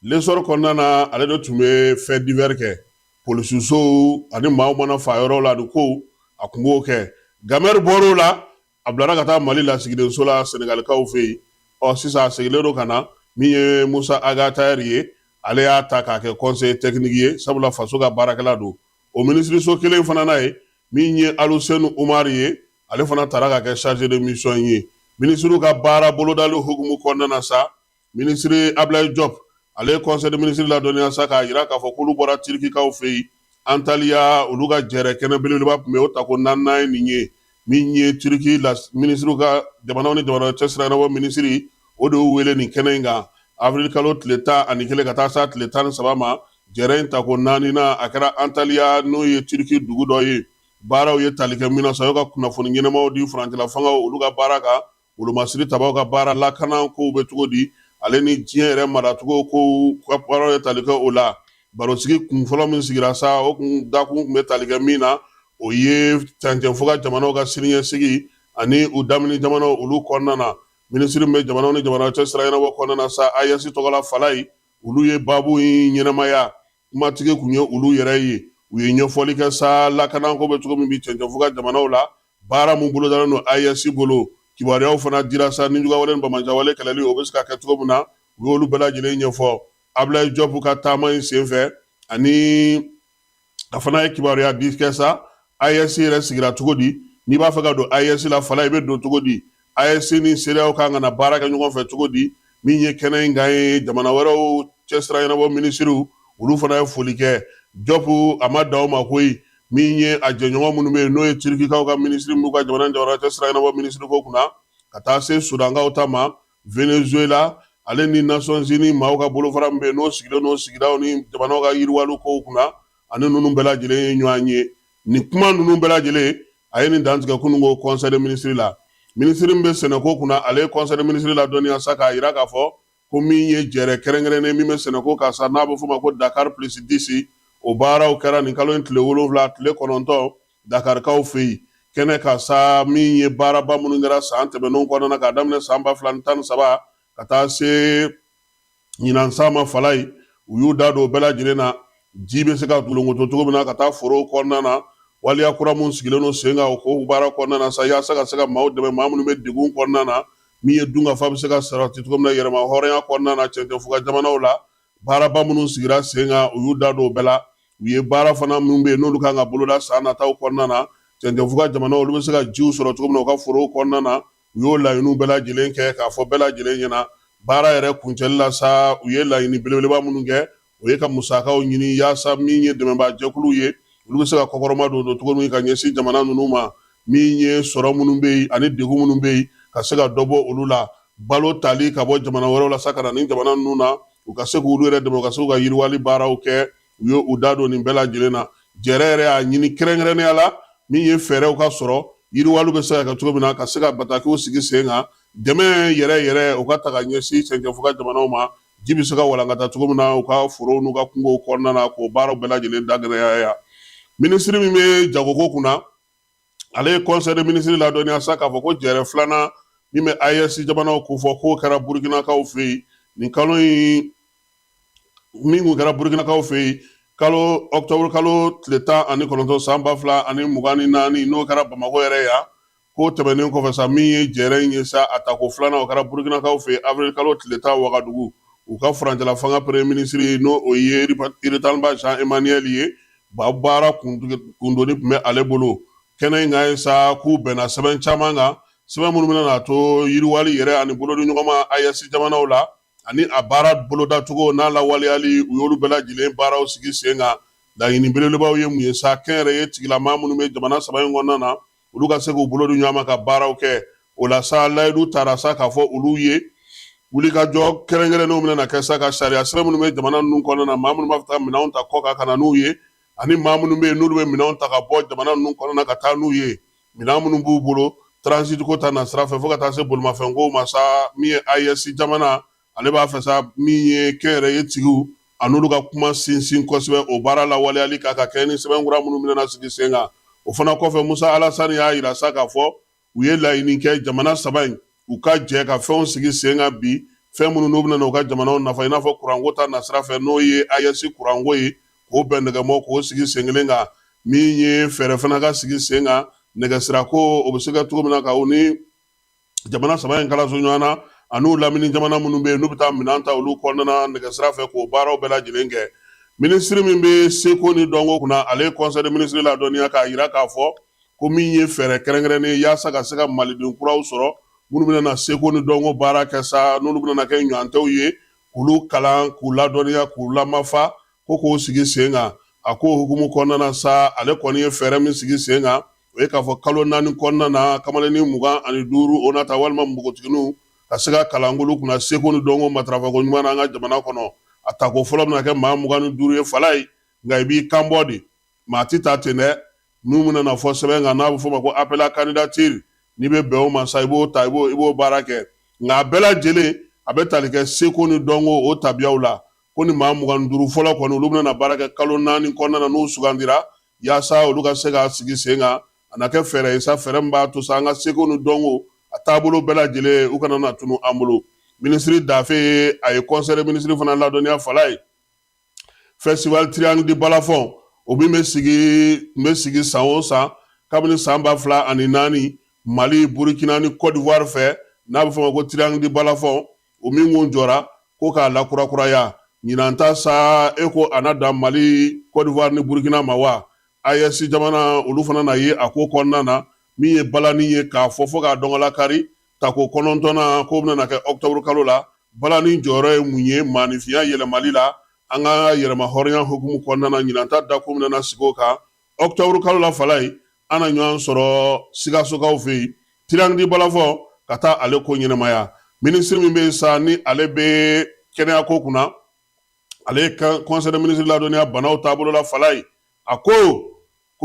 l'Essor kɔnɔna na, ale de tun bɛ fait divers kɛ, polisisow ani maaw mana fa yɔrɔ la ani kow, a tun b'o kɛ. Gamɛri bɔr'o la, a bilara ka taa Mali lasigidenso la Senegalikaw fɛ yen. Ɔ sisan a seginnen don ka na. Min ye Musa Agatayɛri ye, ale y'a ta k'a kɛ conseiller technique ye, sabula faso ka baarakɛla don. O minisiriso kelen fana n'a ye, min ye Aluseni Umaru ye, ale fana taara ka kɛ chargé de mission ye. Minisiriw ka baara bolodali hukumu kɔnɔna na sa, minisiri Ablaye Diop, Ale ye conseil de ministre ladɔnniya sa k'a jira k'a fɔ k'olu bɔra Tirikikaw fɛ yen Antaliya, olu ka jɛrɛ kɛnɛ belebeleba tun bɛ o tako naaninan ye nin ye. Min ye Tiriki la minisiriw ka jamanaw ni jamanaw cɛ sira ɲɛnabɔ minisiri, o de y'u wele nin kɛnɛ in kan avril kalo tile 11 ka taa s'a tile 13 ma. Jɛrɛ in tako naaninan a kɛra Antaliya, n'o ye Tiriki dugu dɔ ye. Baaraw ye tali kɛ min na sa, o ka kunnafoni ɲɛnamaw di furancɛla fangaw olu ka baara kan, wolomasiri tabaw ka baara, lakana kow bɛ cogo di, ale ni diɲɛ yɛrɛ maracogo kow ka baaraw ye tali kɛ o la. Barosigi kun fɔlɔ min sigira sa, o kun dakun tun bɛ tali kɛ min na, o ye cɛncɛnfuga jamanaw ka siniɲɛsigi ani u damini jamanaw olu kɔnɔna na. Minisiri min bɛ jamanaw ni jamanaw cɛ sira ɲɛnabɔ kɔnɔna na sa, AES tɔgɔ la Falayi, olu ye baabu in ɲɛnamaya. Kumatigi kun ye olu yɛrɛ ye. U ye ɲɛfɔli kɛ sa lakanako bɛ cogo min bi cɛncɛnfuga jamanaw la, baara mun bolodalen don AES bolo. Kibaruyaw fana dira sa nijuguwale ni banbaanciwale kɛlɛli o bɛ se ka kɛ cogo min na, u y'olu bɛɛ lajɛlen ɲɛfɔ. Abulayi Jɔpu ka taama in senfɛ, ani a fana ye kibaruya di kɛ sa AES yɛrɛ sigira cogo di, n'i b'a fɛ ka don AES la Falayi, i bɛ don cogo di, AES ni CEDEAO kan ka na baara kɛ ɲɔgɔn fɛ cogo di. Min ye kɛnɛ in kan ye, jamana wɛrɛw cɛsira ɲɛnabɔ minisiriw olu fana ye foli kɛ. Jɔpu a ma dan o ma koyi, min ye a jɛɲɔgɔn minnu bɛ yen, n'o ye Tirikikaw ka minisiri minnu ka jamana ni jamana cɛsira ɲɛnabɔ minisiri ko kunna, ka taa se Sudankaw ta ma, Venezuela, ale ni Nations Unies maaw ka bolofara min bɛ yen n'o sigilen don sigidaw ni jamanaw ka yiriwali kow kunna, ani ninnu bɛɛ lajɛlen ye ɲɔgɔn ye. Nin kuma ninnu bɛɛ lajɛlen a ye nin dantigɛ kununko conseil de ministre la. Minisiri min bɛ sɛnɛko kunna, ale ye conseil de ministre ladɔnniya sa k'a jira k'a fɔ ko min ye jɛrɛ kɛrɛnkɛrɛnnen min bɛ sɛnɛko kan sa, n'a bɛ f'o ma ko Dakar plus 10, o baaraw kɛra nin kalo in tile 7 tile 9 Dakarikaw fɛ yen kɛnɛ kan sa. Min ye baaraba minnu kɛra san tɛmɛnenw kɔnɔna na, k'a daminɛ san 2013 ka taa se ɲinan san ma Falayi, u y'u da don o bɛɛ lajɛlen na. Ji bɛ se ka golonkoto cogo min na ka taa forow kɔnɔna na, waleya kura minnu sigilen don sen kan o ko baara kɔnɔna na sa, yaasa ka se ka maaw dɛmɛ, maa minnu bɛ degun kɔnɔna na, min ye dunkafa bɛ se ka sabati cogo min na yɛrɛma hɔrɔnya kɔnɔna na cɛncɛnfuga jamanaw la. Baaraba minnu sigira sen kan, u y'u da don o bɛɛ la. U ye baara fana minnu bɛ yen n'olu kan ka boloda san nataw kɔnɔna na, cɛncɛnfuga jamanaw olu bɛ se ka jiw sɔrɔ cogo min na u ka forow kɔnɔna na, u y'o laɲiniw bɛɛ lajɛlen kɛ k'a fɔ bɛɛ lajɛlen ɲɛna. Baara yɛrɛ kuncɛli la sa, u ye laɲini belebeleba minnu kɛ, o ye ka musakaw ɲini yaasa min ye dɛmɛbaajɛkuluw ye, olu bɛ se ka kɔkɔrɔma don cogo min ka ɲɛsin jamana ninnu ma, min ye sɔrɔ minnu bɛ yen ani degun minnu bɛ yen, ka se ka dɔ bɔ olu la, balo tali ka bɔ jamana wɛrɛw la sa ka na ni jamana ninnu na, u ka se k'olu yɛrɛ dɛmɛ, u ka se k'u ka yiriwali baaraw kɛ. U ye u da don nin bɛɛ lajɛlen na. Jɛrɛ yɛrɛ y'a ɲini kɛrɛnkɛrɛnnenya la min ye fɛɛrɛw ka sɔrɔ, yiriwaliw bɛ se ka kɛ cogo min na, ka se ka batakiw sigi sen kan, dɛmɛ yɛrɛ yɛrɛ u ka ta ka ɲɛsin cɛncɛnfuga jamanaw ma, ji bɛ se ka walankata cogo min na u ka forow n'u ka kungow kɔnɔna na, k'o baaraw bɛɛ lajɛlen dagɛlɛya. Minisiri min bɛ jagoko kunna, ale ye conseil de ministre ladɔnniya sa k'a fɔ ko jɛrɛ filanan min bɛ AES jamanaw kofɔ, k'o kɛra Burukinakaw fɛ yen nin kalo in, min kun kɛra Burukinakaw fɛ yen kalo octobre kalo tile 19 san 2024, n'o kɛra Bamakɔ yɛrɛ yan. K'o tɛmɛnen kɔfɛ sa, min ye jɛrɛ in ye sa, a tako filanan o kɛra Burukinakaw fɛ yen avril kalo tile 10 Wagadugu. U ka furancɛla fanga premier ministre, n'o o ye Iritalba Jean Emmanuel ye, ba baara kundoni tun bɛ ale bolo kɛnɛ in kan ye sa, k'u bɛnna sɛbɛn caman kan, sɛbɛn minnu bɛna n'a to yiriwali yɛrɛ ani bolodiɲɔgɔnma AES jamanaw la, ani a baara bolodacogo n'a lawaleyali, u y'olu bɛɛ lajɛlen baaraw sigi sen kan. Laɲini belebelebaw ye mun ye sa? Kɛnyɛrɛye tigilamaa minnu bɛ jamana saba in kɔnɔna na, olu ka se k'u bolo di ɲɔgɔn ma ka baaraw kɛ. O la sa, layidu tara sa k'a fɔ olu ye wulikajɔ kɛrɛnkɛrɛnnenw bɛna na kɛ sa ka sariya sɛbɛn minnu bɛ jamana ninnu kɔnɔna na, maa minnu b'a fɛ ka minɛnw ta kɔkan ka na n'u ye, ani maa minnu bɛ yen n'olu bɛ minɛnw ta ka bɔ jamana ninnu kɔnɔna na ka taa n'u ye, minɛn minnu b'u bolo transit ko ta na sira fɛ, fo ka taa se bolimafɛnkow ma sa. Min ye AES jamana, ale b'a fɛ sa min ye kɛnyɛrɛye tigiw a n'olu ka kuma sinsin kosɛbɛ o baara lawaleyali kan, ka kɛɲɛ ni sɛbɛn kura minnu bɛna sigi sen kan. O fana kɔfɛ, Musa Alasani y'a yira sa k'a fɔ u ye laɲini kɛ jamana saba in u ka jɛ ka fɛnw sigi sen kan bi, fɛn minnu n'u bɛna u ka jamanaw nafa, i n'a fɔ kuranko ta nasira fɛ, n'o ye AES kuranko ye, k'o bɛn nɛgɛmɔ k'o sigi sen kelen kan, min ye fɛɛrɛ fana ka sigi sen kan nɛgɛsirako o bɛ se ka cogo min na ka u ni jamana saba in kalaso ɲɔgɔn na, an'u lamini jamana minnu bɛ yen n'u bɛ taa minɛn ta olu kɔnɔna na nɛgɛsira fɛ, k'o baaraw bɛɛ lajɛlen kɛ. Minisiri min bɛ seko ni dɔnko kunna, ale ye conseil de ministre ladɔnniya k'a yira k'a fɔ ko min ye fɛɛrɛ kɛrɛnkɛrɛnnen yaasa ka se ka maliden kuraw sɔrɔ minnu bɛna na seko ni dɔnko baara kɛ sa, n'olu bɛna kɛ ɲɔgɔntɛw ye, k'olu kalan, k'u ladɔnniya, k'u lamafa, ko k'o sigi sen kan. A ko hukumu kɔnɔna na sa, ale kɔni ye fɛɛrɛ min sigi sen kan, o ye k'a fɔ kalo 4 kɔnɔna na, kamalennin 25 o nata walima npogotigininw ka se ka kalan k'olu kunna seko ni dɔnko matarafako ɲuman na an ka jamana kɔnɔ. A tako fɔlɔ bɛna kɛ maa 25 ye Falayi, nka i b'i kan bɔ de, maa tɛ ta ten dɛ. Min bɛna na fɔ sɛbɛn kan n'a bɛ f'o ma ko appel à candidature, n'i bɛ bɛn o ma sa, i b'o ta, i b'o baara kɛ. Nka a bɛɛ lajɛlen a bɛ tali kɛ seko ni dɔnko o tabiyaw la. Ko ni maa 25 fɔlɔ kɔni, olu bɛna na baara kɛ kalo 4 kɔnɔna na n'u sugandira, yaasa olu ka se ka sigi sen kan. A na kɛ fɛɛrɛ ye sa, fɛɛrɛ min b'a to sa an ka seko ni dɔnko a taabolo bɛɛ lajɛlen u kana na tunu an bolo. Minisiri Dafe ye a ye conseil des ministres fana ladɔnniya Falayi, festival Triangle du Balafon, o min bɛ sigi san o san kabini san 2004 Mali, Burkina ni Côte d'Ivoire fɛ, n'a bɛ fɔ o ma ko Triangle du Balafon, o min kun jɔra ko k'a lakurakuraya. Ɲinan ta sa, e ko a na dan Mali, Côte d'Ivoire ni Burkina ma wa? AES jamana olu fana na ye a ko kɔnɔna na, min ye balani ye k'a fɔ fo k'a dɔnkɔlakari. Tako 9nan k'o bɛna kɛ octobre kalo la. Balani jɔyɔrɔ ye mun ye maaninfinya yɛlɛmali la an ka yɛrɛma hɔrɔnya hukumu kɔnɔna na? Ɲinan ta dakun bɛna sigi o kan octobre kalo la. Falayi, an na ɲɔgɔn sɔrɔ Sikasokaw fɛ yen, Triangle du Balafon, ka taa ale ko ɲɛnamaya. Minisiri min bɛ yen sa, ni ale bɛ kɛnɛya ko kunna, ale ye conseil des ministres ladɔnniya banaw taabolo la. Falayi, a ko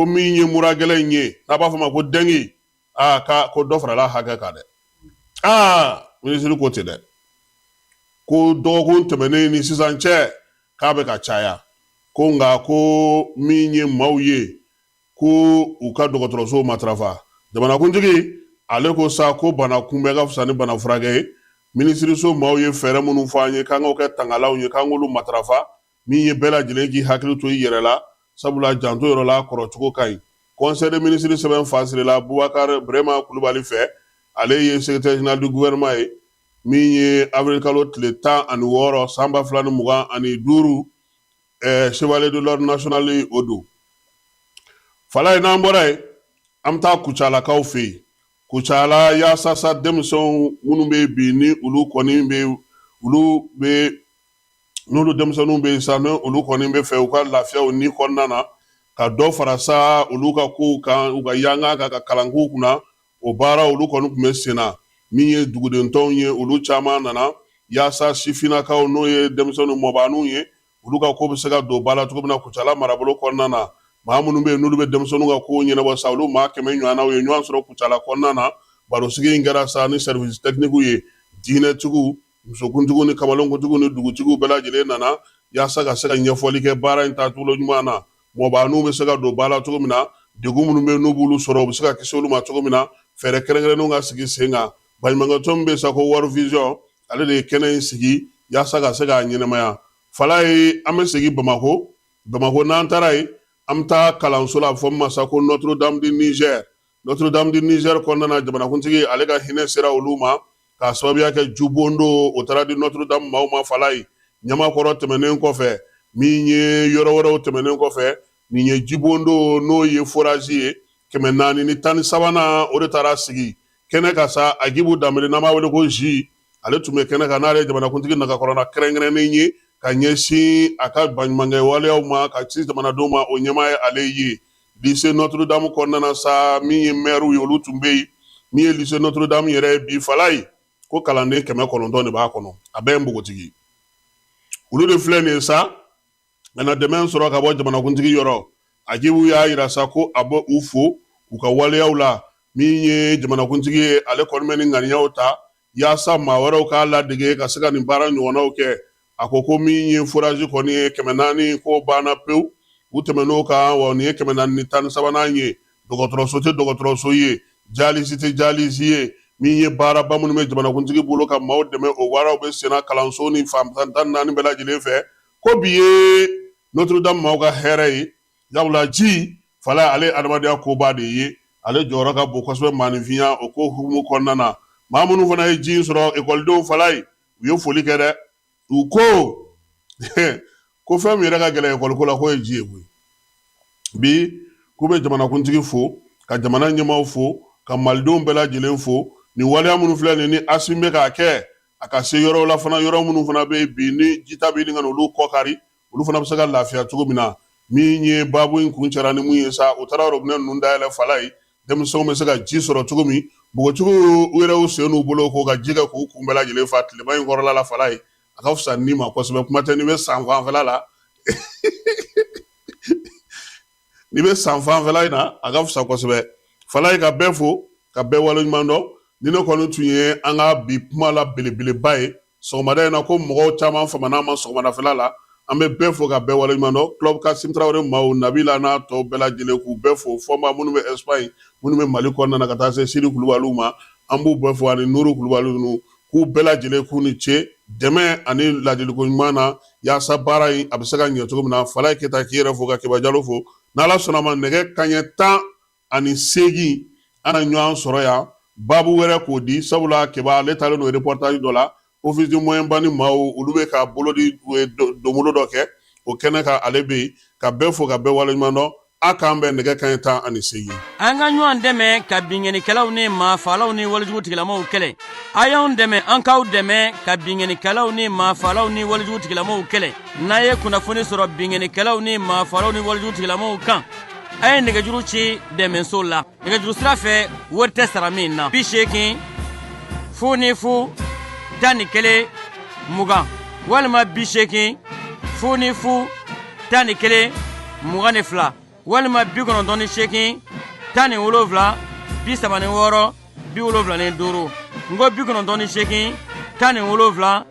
min ye mura gɛlɛn in ye, n'a b'a fɔ ma ko dengue, aa ka ko dɔ farala hakɛ kan dɛ. Aa, minisiri ko ten dɛ, ko dɔgɔkun tɛmɛnen ni sisan cɛ, k'a bɛ ka caya. Ko nka ko min ye maaw ye ko u ka dɔgɔtɔrɔsow matarafa. Jamanakuntigi ale ko sa ko bana kunbɛn ka fisa ni bana furakɛ ye. Minisiriso maaw ye fɛɛrɛ minnu fɔ an ye k'an k'o kɛ tangalanw ye, k'an k'olu matarafa. Min ye bɛɛ lajɛlen k'i hakili to i yɛrɛ la, sabula janto yɔrɔ la kɔrɔcogo ka ɲi. Conseil des ministres sɛbɛn fasirila Bubakar Burema Kulubali fɛ, ale ye secrétaire général du gouvernement ye, min ye avril kalo tile 16 san 2025, chevalier de l'ordre national o don. Falayi, n'an bɔra yen, an bɛ taa Kucalakaw fɛ yen. Kucala, yaasa sa denmisɛnw minnu bɛ bi, ni olu kɔni bɛ olu bɛ n'olu denmisɛnninw bɛ yen sa, ni olu kɔni bɛ fɛ u ka lafiya u ni kɔnɔna na, ka dɔ fara sa olu ka kow kan, u ka yanga kan, ka kalankow kunna, o baara olu kɔni tun bɛ sen na. Min ye dugudentɔnw ye, olu caman nana yaasa sifinnakaw, n'o ye denmisɛnninw mɔbaaninw ye, olu ka ko bɛ se ka don ba la cogo min na Kucala marabolo kɔnɔna na. Maa minnu bɛ yen n'olu bɛ denmisɛnninw ka kow ɲɛnabɔ sa, olu maa 100 ɲɔgɔnnaw ye ɲɔgɔn sɔrɔ Kucala kɔnɔna na. Barosigi in kɛra sa ni service technique ye, diinɛtigiw, musokuntigiw ni kamalenkuntigiw ni dugutigiw bɛɛ lajɛlen nana yaasa ka se ka ɲɛfɔli kɛ baara in taacogo ɲuman na, mɔbaaninw bɛ se ka don ba la cogo min na, degun minnu bɛ n'u b'olu sɔrɔ, u bɛ se ka kisi olu ma cogo min na, fɛɛrɛ kɛrɛnkɛrɛnnenw ka sigi sen kan. Baɲumankɛtɔn min bɛ sa ko World Vision, ale de ye kɛnɛ in sigi yaasa ka se k'a ɲɛnamaya. Falayi, an bɛ segin Bamakɔ. Bamakɔ, n'an taara yen, an bɛ taa kalanso la, a bɛ fɔ min ma sa ko Notre Dame du Niger. Notre Dame du Niger kɔnɔna na, jamanakuntigi ale ka hinɛ sera olu ma k'a sababuya kɛ jubondo o taara di Notre Dame maaw ma. Falayi, Ɲamakɔrɔ tɛmɛnen kɔfɛ, min ye yɔrɔ wɛrɛw tɛmɛnen kɔfɛ, nin ye jibondo, n'o ye forage ye 413nan, o de taara sigi kɛnɛ kan sa. Agibu Danbele, n'an b'a wele ko Zi, ale tun bɛ kɛnɛ kan, n'ale ye jamanakuntigi nagakɔrɔna kɛrɛnkɛrɛnnen ye ka ɲɛsin a ka baɲumankɛ waleyaw ma ka ci jamanadenw ma, o ɲɛmaa ye ale ye. Lycée Notre Dame kɔnɔna na sa, min ye mɛriw ye, olu tun bɛ yen. Min ye lycée Notre Dame yɛrɛ ye bi, Falayi, ko kalanden 900 de b'a kɔnɔ, a bɛɛ ye npogotigi. Olu de filɛ nin ye sa ka na dɛmɛ sɔrɔ ka bɔ jamanakuntigi yɔrɔ. Agibu y'a yira sa ko a bɛ u fo u ka waleyaw la. Min ye jamanakuntigi ye, ale kɔni bɛ nin ŋaniyaw ta yaasa maa wɛrɛw k'a ladege ka se ka nin baara ɲɔgɔnnaw kɛ. A ko ko min ye forage kɔni ye 400, k'o banna pewu, u tɛmɛn'o kan, wa nin ye 413nan ye. Dɔgɔtɔrɔso tɛ dɔgɔtɔrɔso ye, dialyse tɛ dialyse ye. Min ye baaraba minnu bɛ jamanakuntigi bolo ka maaw dɛmɛ, o baaraw bɛ senna kalanso ni fan 14 bɛɛ lajɛlen fɛ. Ko bi ye Notre Dame maaw ka hɛrɛ ye, sabula ji, Falayi, ale ye adamadenya koba de ye, ale jɔyɔrɔ ka bon kosɛbɛ maaninfinya o ko hukumu kɔnɔna na. Maa minnu fana ye ji in sɔrɔ, ekɔlidenw, Falayi, u ye foli kɛ dɛ. U ko ko fɛn min yɛrɛ ka gɛlɛn ekɔliko la, k'o ye ji ye koyi. Bi k'u bɛ jamanakuntigi fo, ka jamana ɲɛmaaw fo, ka malidenw bɛɛ lajɛlen fo. Nin waleya minnu filɛ nin ni Asimi bɛ k'a kɛ. A ka se yɔrɔw la fana, yɔrɔ minnu fana bɛ yen bi ni jita bɛ ɲini ka n'olu kɔ kari, olu fana bɛ se ka lafiya cogo min na. Min ye baabu in kuncɛra ni mun ye sa, u taara robinet ninnu dayɛlɛ Falayi, denmisɛnw bɛ se ka ji sɔrɔ cogo min. Npogotigiw u yɛrɛ y'u sen n'u bolo ko ka ji kɛ k'u kun bɛɛ lajɛlen fa tilema in kɔrɔla la. Falayi, a ka fisa ni ma kosɛbɛ. Kuma tɛ n'i bɛ san fanfɛla la, n'i bɛ san fanfɛla in na, a ka fisa kosɛbɛ. Falayi, ka bɛɛ fo ka bɛɛ waleɲuman dɔn. Ni ne kɔni tun ye an ka bi kuma la belebeleba ye sɔgɔmada in na, ko mɔgɔw caman famana ma sɔgɔmadafɛla la. An bɛ bɛɛ fo ka bɛɛ waleɲuman dɔn. Club Kasim Tarawele maaw, Nabila n'a tɔw bɛɛ lajɛlen, k'u bɛɛ fo. Fɔnba minnu bɛ Espagne, minnu bɛ Mali kɔnɔna na, ka taa se Sidi Kulubaliw ma, an b'u bɛɛ fo, ani Nuru Kulubali ninnu, k'u bɛɛ lajɛlen k'u ni ce dɛmɛ ani ladiliko ɲuman na, yaasa baara in a bɛ se ka ɲɛ cogo min na. Falayi Keyita k'i yɛrɛ fo ka Keba Jalo fo. N'Ala sɔnna ma, nɛgɛ kanɲɛ 18, an na ɲɔgɔn sɔrɔ yan, baabu wɛrɛ k'o di, sabula Keba ale taalen don reportage dɔ la Office du Moyen Bani maaw, olu bɛ ka bolo di donbolo dɔ kɛ o kɛnɛ kan, ale bɛ yen. Ka bɛɛ fo ka bɛɛ waleɲuman dɔn. A k'an bɛn nɛgɛ kanɲɛ 18. An ka ɲɔgɔn dɛmɛ ka binkannikɛlaw ni maafaalaw ni walejugu tigilamaw kɛlɛ. A y'anw dɛmɛ, an k'aw dɛmɛ ka binkannikɛlaw ni maafaalaw ni walejugu tigilamaw kɛlɛ. N'a ye kunnafoni sɔrɔ binkannikɛlaw ni maafaalaw ni walejugu tigilamaw kan, a ye nɛgɛjuru ci dɛmɛso la nɛgɛjuru sira fɛ, wari tɛ sara min na: 80 00 11 20 walima 80 00 11 22 walima 98 17 36 75. N ko 98 17.